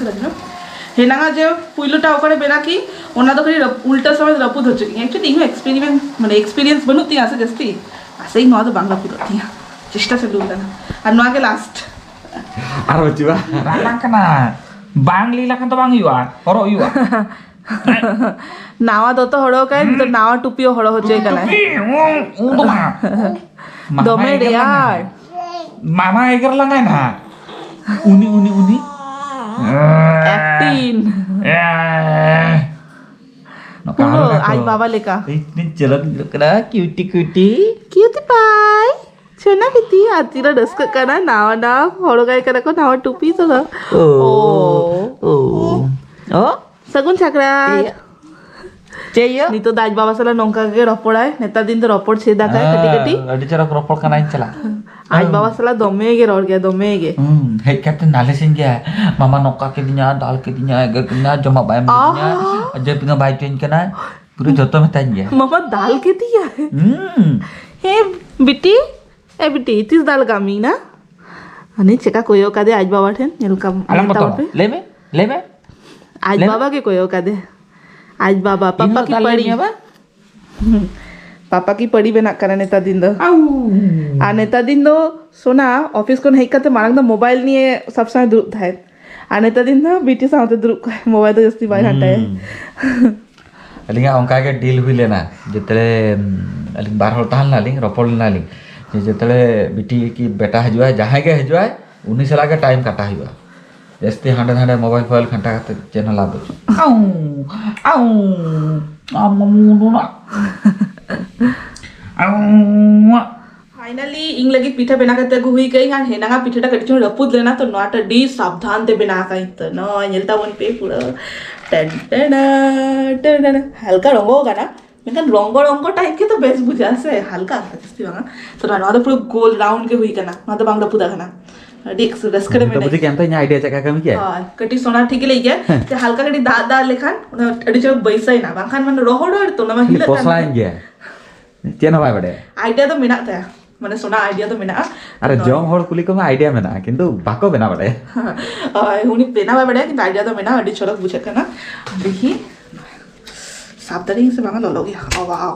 ᱦᱮᱱᱟᱝᱟ ᱡᱮ ᱯᱩᱭᱞᱩᱴᱟ ᱚᱠᱟᱨᱮ ᱵᱮᱱᱟ ᱠᱤ, ᱚᱱᱟ ᱫᱚ ᱠᱷᱟᱹᱞᱤ ᱨᱟᱹᱯ-, ᱩᱞᱴᱟ ᱥᱚᱢᱚᱭ ᱨᱟᱹᱯᱩᱫ ᱦᱚᱪᱚ ᱠᱤᱧ᱾ Actually ᱤᱧ ᱦᱚᱸ experiment, ᱢᱟᱱᱮ experience ᱵᱟᱹᱱᱩᱜ ᱛᱤᱧᱟ ᱥᱮ ᱡᱟᱹᱥᱛᱤ᱾ ᱟᱥᱟᱭᱟᱹᱧ ᱱᱚᱣᱟ ᱫᱚ ᱵᱟᱝ ᱨᱟᱹᱯᱩᱫᱚᱜ ᱛᱤᱧᱟ᱾ ᱪᱮᱥᱴᱟ ᱪᱟᱹᱞᱩ ᱟᱠᱟᱱᱟ᱾ ᱟᱨ ᱱᱚᱣᱟ ᱜᱮ last᱾ ᱟᱨ ᱵᱟᱹᱪᱩᱜᱼᱟ? ᱵᱟᱝ, ᱵᱟᱝ ᱠᱟᱱᱟ᱾ ᱵᱟᱝ ᱞᱟᱹᱭ ᱞᱮᱠᱷᱟᱱ ᱫᱚ ᱵᱟᱝ ᱦᱩᱭᱩᱜᱼᱟ᱾ ᱦᱚᱨᱚᱜ ᱦᱩᱭᱩᱜᱼᱟ᱾ ᱱᱟᱣᱟ ᱫᱚᱛᱚ ᱦᱚᱨᱚᱜ ᱠᱟᱭ, ᱱᱤᱛᱚᱜ ᱱᱟᱣᱟ ᱴᱩᱯᱤ ᱦᱚᱸ ᱦᱚᱨᱚᱜ ᱦᱚᱪᱚᱭ ᱠᱟᱱᱟᱭ᱾ ᱴᱩᱯᱤ, ᱩ, ᱩ ᱫᱚ ᱵᱟᱝ᱾ ᱢᱟᱢᱟ ᱫᱚᱢᱮ ᱮᱜᱮᱨ ᱞᱟᱝᱟᱭ᱾ ᱨᱮᱭᱟᱲ᱾ ᱢᱟᱢᱟ ᱮᱜᱮᱨ ᱞᱟᱝᱟᱭ ᱱᱟᱦᱟᱜ᱾ ᱩᱱᱤ, ᱩᱱᱤ, ᱩᱱᱤ᱾ Acting᱾ ᱮ᱾ ᱱᱚᱝᱠᱟ ᱯᱩᱨᱟᱹ ᱦᱚᱨᱚᱜ ᱟᱠᱚ᱾ ᱟᱡ ᱵᱟᱵᱟ ᱞᱮᱠᱟ᱾ ᱤᱧ ᱪᱚᱨᱚᱠ ᱧᱮᱞᱚᱜ ᱠᱟᱱᱟ, cutie cutie᱾ Cutie pie᱾ ᱪᱷᱳᱱᱟ ᱵᱤᱴᱤ, ᱟᱨ ᱛᱤᱱᱟᱹᱜ ᱨᱟᱹᱥᱠᱟᱹᱜ ᱠᱟᱱᱟ, ᱱᱟᱣᱟ ᱱᱟᱣᱟ ᱦᱚᱨᱚᱜᱟᱭ ᱠᱟᱱᱟ ᱠᱚ, ᱱᱟᱣᱟ ᱴᱩᱯᱤ ᱛᱚ ᱫᱚ᱾ ᱳ᱾ ᱳ᱾ ᱳ᱾ ᱳ᱾ ᱥᱟᱹᱜᱩᱱ ᱥᱟᱠᱨᱟᱛ᱾ ᱪᱮᱫ ᱭᱟ? ᱪᱮᱫ ᱭᱟ? ᱱᱤᱛᱚᱜ ᱫᱚ ᱟᱡ ᱵᱟᱵᱟ ᱥᱟᱞᱟᱜ ᱱᱚᱝᱠᱟ ᱜᱮ ᱨᱚᱯᱚᱲᱟᱭ᱾ ᱱᱮᱛᱟᱨ ᱫᱤᱱ ᱫᱚ ᱨᱚᱯᱚᱲ ᱪᱮᱫ ᱟᱠᱟᱭ ᱠᱟᱹᱴᱤᱡ ᱠᱟᱹᱴᱤᱡ᱾ ᱦᱮᱸ, ᱟᱹᱰᱤ ᱪᱚᱨᱚᱠ ᱨᱚᱯᱚᱲ ᱠᱟᱱᱟᱭ ᱪᱟᱞᱟᱜ᱾ ᱟᱡ ᱵᱟᱵᱟ ᱥᱟᱞᱟᱜ ᱫᱚᱢᱮ ᱜᱮ ᱨᱚᱲ ᱜᱮᱭᱟ, ᱫᱚᱢᱮ ᱜᱮ᱾ ᱦᱩᱸ, ᱦᱮᱡ ᱠᱟᱛᱮ ᱱᱟᱞᱮᱥᱤᱧ ᱜᱮ, "ᱢᱟᱢᱟ ᱱᱚᱝᱠᱟ ᱠᱤᱫᱤᱧᱟ, ᱫᱟᱞ ᱠᱤᱫᱤᱧᱟ, ᱮᱜᱮᱨ ᱠᱤᱫᱤᱧᱟ, ᱡᱚᱢᱟᱜ ᱵᱟᱭ ᱮᱢ ᱠᱤᱫᱤᱧᱟ, ᱟᱦᱟ᱾ ᱡᱟᱹᱯᱤᱫ ᱦᱚᱸ ᱵᱟᱭ ᱦᱚᱪᱚᱧ ᱠᱟᱱᱟᱭ᱾" ᱯᱩᱨᱟᱹ ᱡᱚᱛᱚ ᱢᱮᱛᱟᱧ ᱜᱮᱭᱟ᱾ ᱢᱟᱢᱟ ᱫᱟᱞ ᱠᱮᱫᱮᱭᱟ᱾ ᱦᱩᱸ᱾ ᱦᱮᱸ ᱵᱤᱴᱤ, ᱮ ᱵᱤᱴᱤ, ᱛᱤᱥ ᱫᱟᱞ ᱠᱟᱹᱢᱤᱭᱮᱱᱟ? ᱦᱟᱱᱮ ᱪᱮᱠᱟ ᱠᱚᱭᱚᱜ ᱠᱟᱫᱮ ᱟᱡ ᱵᱟᱵᱟ ᱴᱷᱮᱱ, ᱧᱮᱞ ᱠᱟᱢ, ᱟᱞᱚᱢ ᱧᱮᱞ ᱛᱟᱢ ᱵᱚᱛᱚᱨᱚᱜ᱾ ᱯᱮ᱾ ᱞᱟᱹᱭ ᱢᱮ, ᱞᱟᱹᱭ ᱢᱮ᱾ ᱟᱡ ᱞᱟᱹᱭ ᱢᱮ᱾ ᱵᱟᱵᱟ ᱜᱮ ᱠᱚᱭᱚᱜ ᱠᱟᱫᱮ᱾ ᱟᱡ ᱵᱟᱵᱟ, ᱤᱧ ᱯᱟᱯᱟ ᱦᱚᱸ ᱠᱤ ᱫᱟᱞ ᱯᱟᱲᱤ? ᱞᱮᱫ ᱢᱮᱭᱟ ᱵᱟ? ᱦᱩᱸ᱾ ᱯᱟᱯᱟ ᱠᱤ ᱯᱟᱲᱤ ᱵᱮᱱᱟᱜ ᱠᱟᱱᱟ ᱱᱮᱛᱟᱨ ᱫᱤᱱ ᱫᱚ᱾ ᱟᱣ᱾ ᱟᱨ ᱱᱮᱛᱟᱨ ᱫᱤᱱ ᱫᱚ ᱥᱳᱱᱟ ᱚᱯᱷᱤᱥ ᱠᱷᱚᱱ ᱦᱮᱡ ᱠᱟᱛᱮ ᱢᱟᱲᱟᱝ ᱫᱚ ᱢᱳᱵᱟᱭᱤᱞ ᱱᱤᱭᱮ ᱥᱚᱵ ᱥᱚᱢᱚᱭ ᱫᱩᱲᱩᱵ ᱛᱟᱦᱮᱸᱫ, ᱟᱨ ᱱᱮᱛᱟᱨ ᱫᱤᱱ ᱫᱚ ᱵᱤᱴᱤ ᱥᱟᱶᱛᱮ ᱫᱩᱲᱩᱵ ᱠᱚᱜᱼᱟᱭ, ᱢᱳᱵᱟᱭᱤᱞ ᱫᱚ ᱡᱟᱹᱥᱛᱤ ᱵᱟᱭ ᱜᱷᱟᱱᱴᱟᱭᱟ᱾ ᱦᱩᱸ᱾ ᱟᱹᱞᱤᱧᱟᱜ ᱚᱱᱠᱟ ᱜᱮ ᱰᱤᱞ ᱦᱩᱭ ᱞᱮᱱᱟ, ᱡᱮᱛᱮ ᱟᱹᱞᱤᱧ ᱵᱟᱨ ᱦᱚᱲ ᱛᱟᱦᱮᱸ ᱞᱮᱱᱟᱞᱤᱧ, ᱨᱚᱯᱚᱲ ᱞᱮᱱᱟᱞᱤᱧ ᱡᱮ ᱡᱮᱛᱮ ᱵᱤᱴᱤ ᱠᱤ ᱵᱮᱴᱟ ᱦᱤᱡᱩᱜᱼᱟᱭ, ᱡᱟᱦᱟᱸᱭ ᱜᱮ ᱦᱤᱡᱩᱜᱼᱟᱭ, ᱩᱱᱤ ᱥᱟᱞᱟᱜ ᱜᱮ ᱴᱟᱭᱤᱢ ᱠᱟᱴᱟ ᱦᱩᱭᱩᱜᱼᱟ᱾ ᱡᱟᱹᱥᱛᱤ ᱦᱟᱸᱰᱮ ᱱᱟᱰᱮ ᱢᱳᱵᱟᱭᱤᱞ ᱯᱷᱳᱵᱟᱭᱤᱞ ᱜᱷᱟᱱᱴᱟ ᱠᱟᱛᱮ ᱪᱮᱫ ᱦᱚᱸ ᱞᱟᱵᱷ ᱵᱟᱹᱪᱩᱜᱼᱟ᱾ ᱟᱩ, ᱟᱩ, ᱟᱢ ᱢᱟᱢᱩ ᱱᱩᱱᱟ᱾ ᱟᱩ᱾ ᱯᱷᱟᱭᱱᱟᱞᱤ ᱤᱧ ᱞᱟᱹᱜᱤᱫ ᱯᱤᱴᱷᱟᱹ ᱵᱮᱱᱟᱣ ᱠᱟᱛᱮ ᱟᱹᱜᱩ ᱦᱩᱭ ᱠᱟᱹᱧ, ᱟᱨ ᱦᱮᱱᱟᱝᱟ ᱯᱤᱴᱷᱟᱹ ᱴᱟ ᱠᱟᱹᱴᱤᱡ ᱪᱩᱞᱩᱝ ᱨᱟᱹᱯᱩᱫ ᱞᱮᱱᱟ, ᱛᱚ ᱱᱚᱣᱟ ᱴᱟ ᱟᱹᱰᱤ ᱥᱟᱵᱫᱷᱟᱱ ᱛᱮ ᱵᱮᱱᱟᱣ ᱠᱟᱹᱧ᱾ ᱛᱚ ᱱᱚᱜᱼᱚᱭ ᱧᱮᱞ ᱛᱟᱵᱚᱱ ᱯᱮ ᱯᱩᱨᱟᱹ ᱴᱮᱱ ᱴᱮᱱᱟ, ᱴᱮᱱ ᱴᱮᱱᱟ, ᱦᱟᱞᱠᱟ ᱨᱚᱸᱜᱚ ᱠᱟᱱᱟ, ᱢᱮᱱᱠᱷᱟᱱ ᱨᱚᱸᱜᱚ ᱨᱚᱸᱜᱚ ᱴᱟᱭᱤᱯ ᱜᱮ ᱛᱚ ᱵᱮᱥ ᱵᱩᱡᱷᱟᱹᱜᱼᱟ ᱥᱮ, ᱦᱟᱞᱠᱟ ᱦᱟᱞᱠᱟ, ᱡᱟᱹᱥᱛᱤ ᱵᱟᱝᱟ᱾ ᱛᱚ ᱱᱚᱣᱟ ᱫᱚ ᱯᱩᱨᱟᱹ ᱜᱳᱞ ᱨᱟᱣᱩᱱᱰ ᱜᱮ ᱦᱩᱭ ᱠᱟᱱᱟ, ᱱᱚᱣᱟ ᱫᱚ ᱵᱟᱝ ᱨᱟᱹᱯᱩᱫ ᱟᱠᱟᱱᱟ᱾ ᱟᱹᱰᱤ ᱨᱟᱹᱥᱠᱟᱹ ᱨᱮ ᱱᱤᱛᱚᱜ ᱢᱮᱱᱟᱹᱧ᱾ ᱵᱩᱡᱷᱟᱹᱣ ᱠᱮᱜ ᱟᱢ ᱛᱚ ᱤᱧᱟᱹᱜ ᱟᱭᱰᱤᱭᱟ ᱪᱮᱫ ᱞᱮᱠᱟ ᱠᱟᱹᱢᱤ ᱠᱮᱜᱼᱟ? ᱦᱳᱭ, ᱠᱟᱹᱴᱤᱡ ᱥᱳᱱᱟ ᱴᱷᱤᱠ ᱜᱮ ᱞᱟᱹᱭ ᱜᱮᱭᱟ ᱦᱮᱸ᱾ ᱡᱮ ᱦᱟᱞᱠᱟ ᱠᱟᱹᱴᱤᱡ ᱫᱟᱜ ᱫᱟᱜ ᱞᱮᱠᱷᱟᱱ ᱚᱱᱟ ᱟᱹᱰᱤ ᱪᱚᱨᱚᱠ ᱵᱟᱹᱭᱥᱟᱹᱭᱮᱱᱟ, ᱵᱟᱝᱠᱷᱟᱱ ᱢᱟᱱᱮ ᱨᱚᱦᱚᱲ ᱨᱚᱦᱚᱲ ᱛᱚ ᱚᱱᱟ ᱢᱟ ᱠᱷᱟᱹᱞᱤ ᱦᱤᱞᱟᱹᱜ ᱠᱟᱱ ᱯᱚᱥᱲᱟᱭᱮᱱ ᱜᱮ᱾ ᱜᱮᱭᱟ, ᱪᱮᱫ ᱦᱚᱸ ᱵᱟᱭ ᱵᱟᱰᱟᱭᱟ᱾ ᱟᱭᱰᱤᱭᱟ ᱫᱚ ᱢᱮᱱᱟᱜ ᱛᱟᱭᱟ, ᱢᱟᱱᱮ ᱥᱳᱱᱟ ᱟᱭᱰᱤᱭᱟ ᱫᱚ ᱢᱮᱱᱟᱜᱼᱟ᱾ ᱟᱨ ᱱᱚᱣᱟ ᱡᱚᱢ ᱦᱚᱲ ᱠᱩᱞᱤ ᱠᱚᱢᱮ, ᱟᱭᱰᱤᱭᱟ ᱢᱮᱱᱟᱜᱼᱟ, ᱠᱤᱱᱛᱩ ᱵᱟᱠᱚ ᱵᱮᱱᱟᱣ ᱵᱟᱰᱟᱭᱟ᱾ ᱦᱳᱭ, ᱩᱱᱤ ᱵᱮᱱᱟᱣ ᱵᱟᱭ ᱵᱟᱰᱟᱭᱟ, ᱠᱤᱱᱛᱩ ᱟᱭᱰᱤᱭᱟ ᱫᱚ ᱢᱮᱱᱟᱜᱼᱟ, ᱟᱹᱰᱤ ᱪᱚᱨᱚᱠ ᱵᱩᱡᱷᱟᱹᱜ ᱠᱟᱱᱟ᱾ ᱫᱮᱠᱷᱤ, ᱥᱟᱵ ᱫᱟᱲᱮᱭᱟᱜ ᱥᱮ ᱵᱟᱝᱟ, ᱞᱚᱞᱚ ᱜᱮᱭᱟ᱾ ᱚ, wow᱾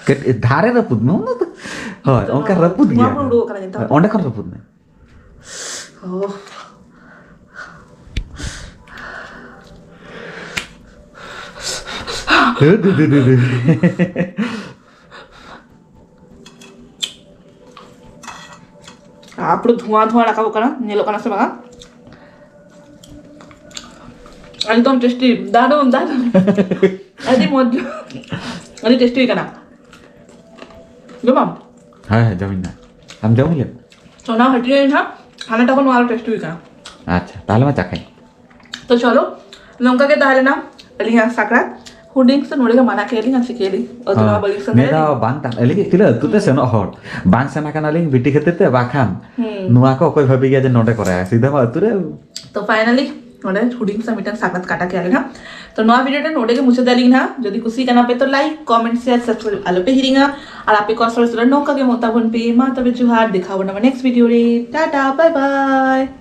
ᱠᱟᱹᱴᱤᱡ ᱫᱷᱟᱨᱮ ᱨᱟᱹᱯᱩᱫ ᱢᱮ, ᱚᱱᱟ ᱫᱚ᱾ ᱦᱳᱭ, ᱛᱚ, ᱚᱱᱠᱟ ᱱᱚᱣᱟ ᱨᱟᱹᱯᱩᱫ ᱫᱷᱩᱣᱟᱹ ᱜᱮᱭᱟ᱾ ᱠᱚ ᱩᱰᱩᱠᱚᱜ ᱠᱟᱱᱟ ᱧᱮᱞ ᱛᱟᱢ᱾ ᱚᱸᱰᱮ ᱠᱷᱚᱱ ᱨᱟᱹᱯᱩᱫ ᱢᱮ᱾ ᱚ᱾ ᱫᱩ, ᱫᱩ, ᱫᱩ, ᱫᱩ, ᱫᱩ᱾ ᱟᱨ ᱯᱩᱨᱟᱹ ᱫᱷᱩᱣᱟᱹ ᱫᱷᱩᱣᱟᱹ ᱨᱟᱠᱟᱵᱚᱜ ᱠᱟᱱᱟ, ᱧᱮᱞᱚᱜ ᱠᱟᱱᱟ ᱥᱮ ᱵᱟᱝᱟ? ᱮᱠᱫᱚᱢ ᱴᱮᱥᱴᱤ, ᱫᱟᱨᱩᱱ, ᱫᱟᱨᱩᱱ᱾ ᱟᱹᱰᱤ ᱢᱚᱡᱽ, ᱟᱹᱰᱤ ᱴᱮᱥᱴᱤ ᱠᱟᱱᱟ᱾ ᱡᱚᱢᱟᱢ? ᱦᱮᱸ, ᱦᱮᱸ, ᱡᱚᱢᱤᱧ ᱢᱮ᱾ ᱟᱢ ᱡᱚᱢ ᱞᱮ? ᱚᱱᱟ ᱦᱟᱹᱴᱤᱧ ᱨᱮ ᱱᱟᱦᱟᱜ ᱦᱟᱱᱟᱴᱟᱜ ᱠᱷᱚᱱ ᱱᱚᱣᱟ ᱟᱨᱚ ᱴᱮᱥᱴᱤ ᱠᱟᱱᱟ᱾ ᱟᱪᱪᱷᱟ, ᱛᱟᱦᱞᱮ ᱢᱟ ᱪᱟᱠᱷᱟᱧ᱾ ᱛᱚ ᱪᱚᱞᱚ, ᱱᱚᱝᱠᱟ ᱜᱮ ᱛᱟᱦᱮᱸ ᱞᱮᱱᱟ ᱟᱹᱞᱤᱧᱟᱜ ᱥᱟᱠᱨᱟᱛ᱾ ᱦᱩᱰᱤᱧ ᱥᱮ ᱱᱚᱰᱮ ᱜᱮ ᱢᱟᱱᱟ ᱠᱮᱫ ᱞᱤᱧ, ᱟᱨ ᱪᱤᱠᱟᱹᱭᱟᱞᱤᱧ? ᱟᱹᱛᱩ ᱦᱮᱸ, ᱢᱟ ᱵᱟᱹᱞᱤᱧ ᱥᱮᱱ ᱱᱤᱭᱟᱹ ᱫᱟᱲᱮᱭᱟᱜ᱾ ᱫᱷᱟᱣ ᱵᱟᱝ ᱛᱟᱦᱮᱸ, ᱟᱹᱞᱤᱧ ᱪᱮᱫ ᱞᱮ ᱟᱹᱛᱩ ᱛᱮ ᱥᱮᱱᱚᱜ ᱦᱚᱲ᱾ ᱵᱟᱝ ᱥᱮᱱ ᱟᱠᱟᱱᱟᱞᱤᱧ ᱵᱤᱴᱤ ᱠᱷᱟᱹᱛᱤᱨ ᱛᱮ, ᱵᱟᱠᱷᱟᱱ ᱦᱩᱸ᱾ ᱱᱚᱣᱟ ᱠᱚ ᱚᱠᱚᱭ ᱵᱷᱟᱹᱵᱤ ᱜᱮᱭᱟ ᱡᱮ ᱱᱚᱰᱮ ᱠᱚᱨᱟᱭᱟ, ᱥᱤᱫᱷᱟᱹ ᱢᱟ ᱟᱹᱛᱩ ᱨᱮ᱾ ᱛᱚ finally ᱱᱚᱰᱮ ᱦᱩᱰᱤᱧ ᱥᱟ ᱢᱤᱫᱴᱟᱝ ᱥᱟᱠᱨᱟᱛ ᱠᱟᱴᱟ ᱠᱮᱫᱟ ᱞᱮ ᱱᱟᱦᱟᱜ᱾ ᱛᱚ ᱱᱚᱣᱟ ᱵᱷᱤᱰᱤᱭᱳ ᱴᱟ ᱱᱚᱰᱮ ᱜᱮ ᱢᱩᱪᱟᱹᱫ ᱟᱹᱞᱤᱧ ᱱᱟᱦᱟᱜ᱾ ᱡᱩᱫᱤ ᱠᱩᱥᱤ ᱠᱟᱱᱟ ᱯᱮ ᱛᱚ ᱞᱟᱭᱤᱠ, ᱠᱚᱢᱮᱱᱴ, ᱥᱮᱭᱟᱨ, ᱥᱟᱵᱥᱠᱨᱟᱭᱤᱵ ᱟᱞᱚ ᱯᱮ ᱦᱤᱲᱤᱧᱟ᱾ ᱟᱨ ᱟᱯᱮ ᱠᱚᱣᱟᱜ ᱥᱚᱨᱮᱥ ᱨᱮ ᱱᱚᱝᱠᱟ ᱜᱮ ᱢᱚᱛᱟ ᱵᱚᱱ ᱯᱮ᱾ ᱢᱟ ᱛᱚᱵᱮ ᱡᱚᱦᱟᱨ, ᱫᱮᱠᱷᱟᱣ ᱵᱚᱱᱟ ᱱᱮᱠᱥᱴ ᱵᱷᱤᱰᱤᱭᱳ ᱨᱮ᱾ ᱴᱟᱴᱟ, ᱵᱟᱭ ᱵᱟᱭ᱾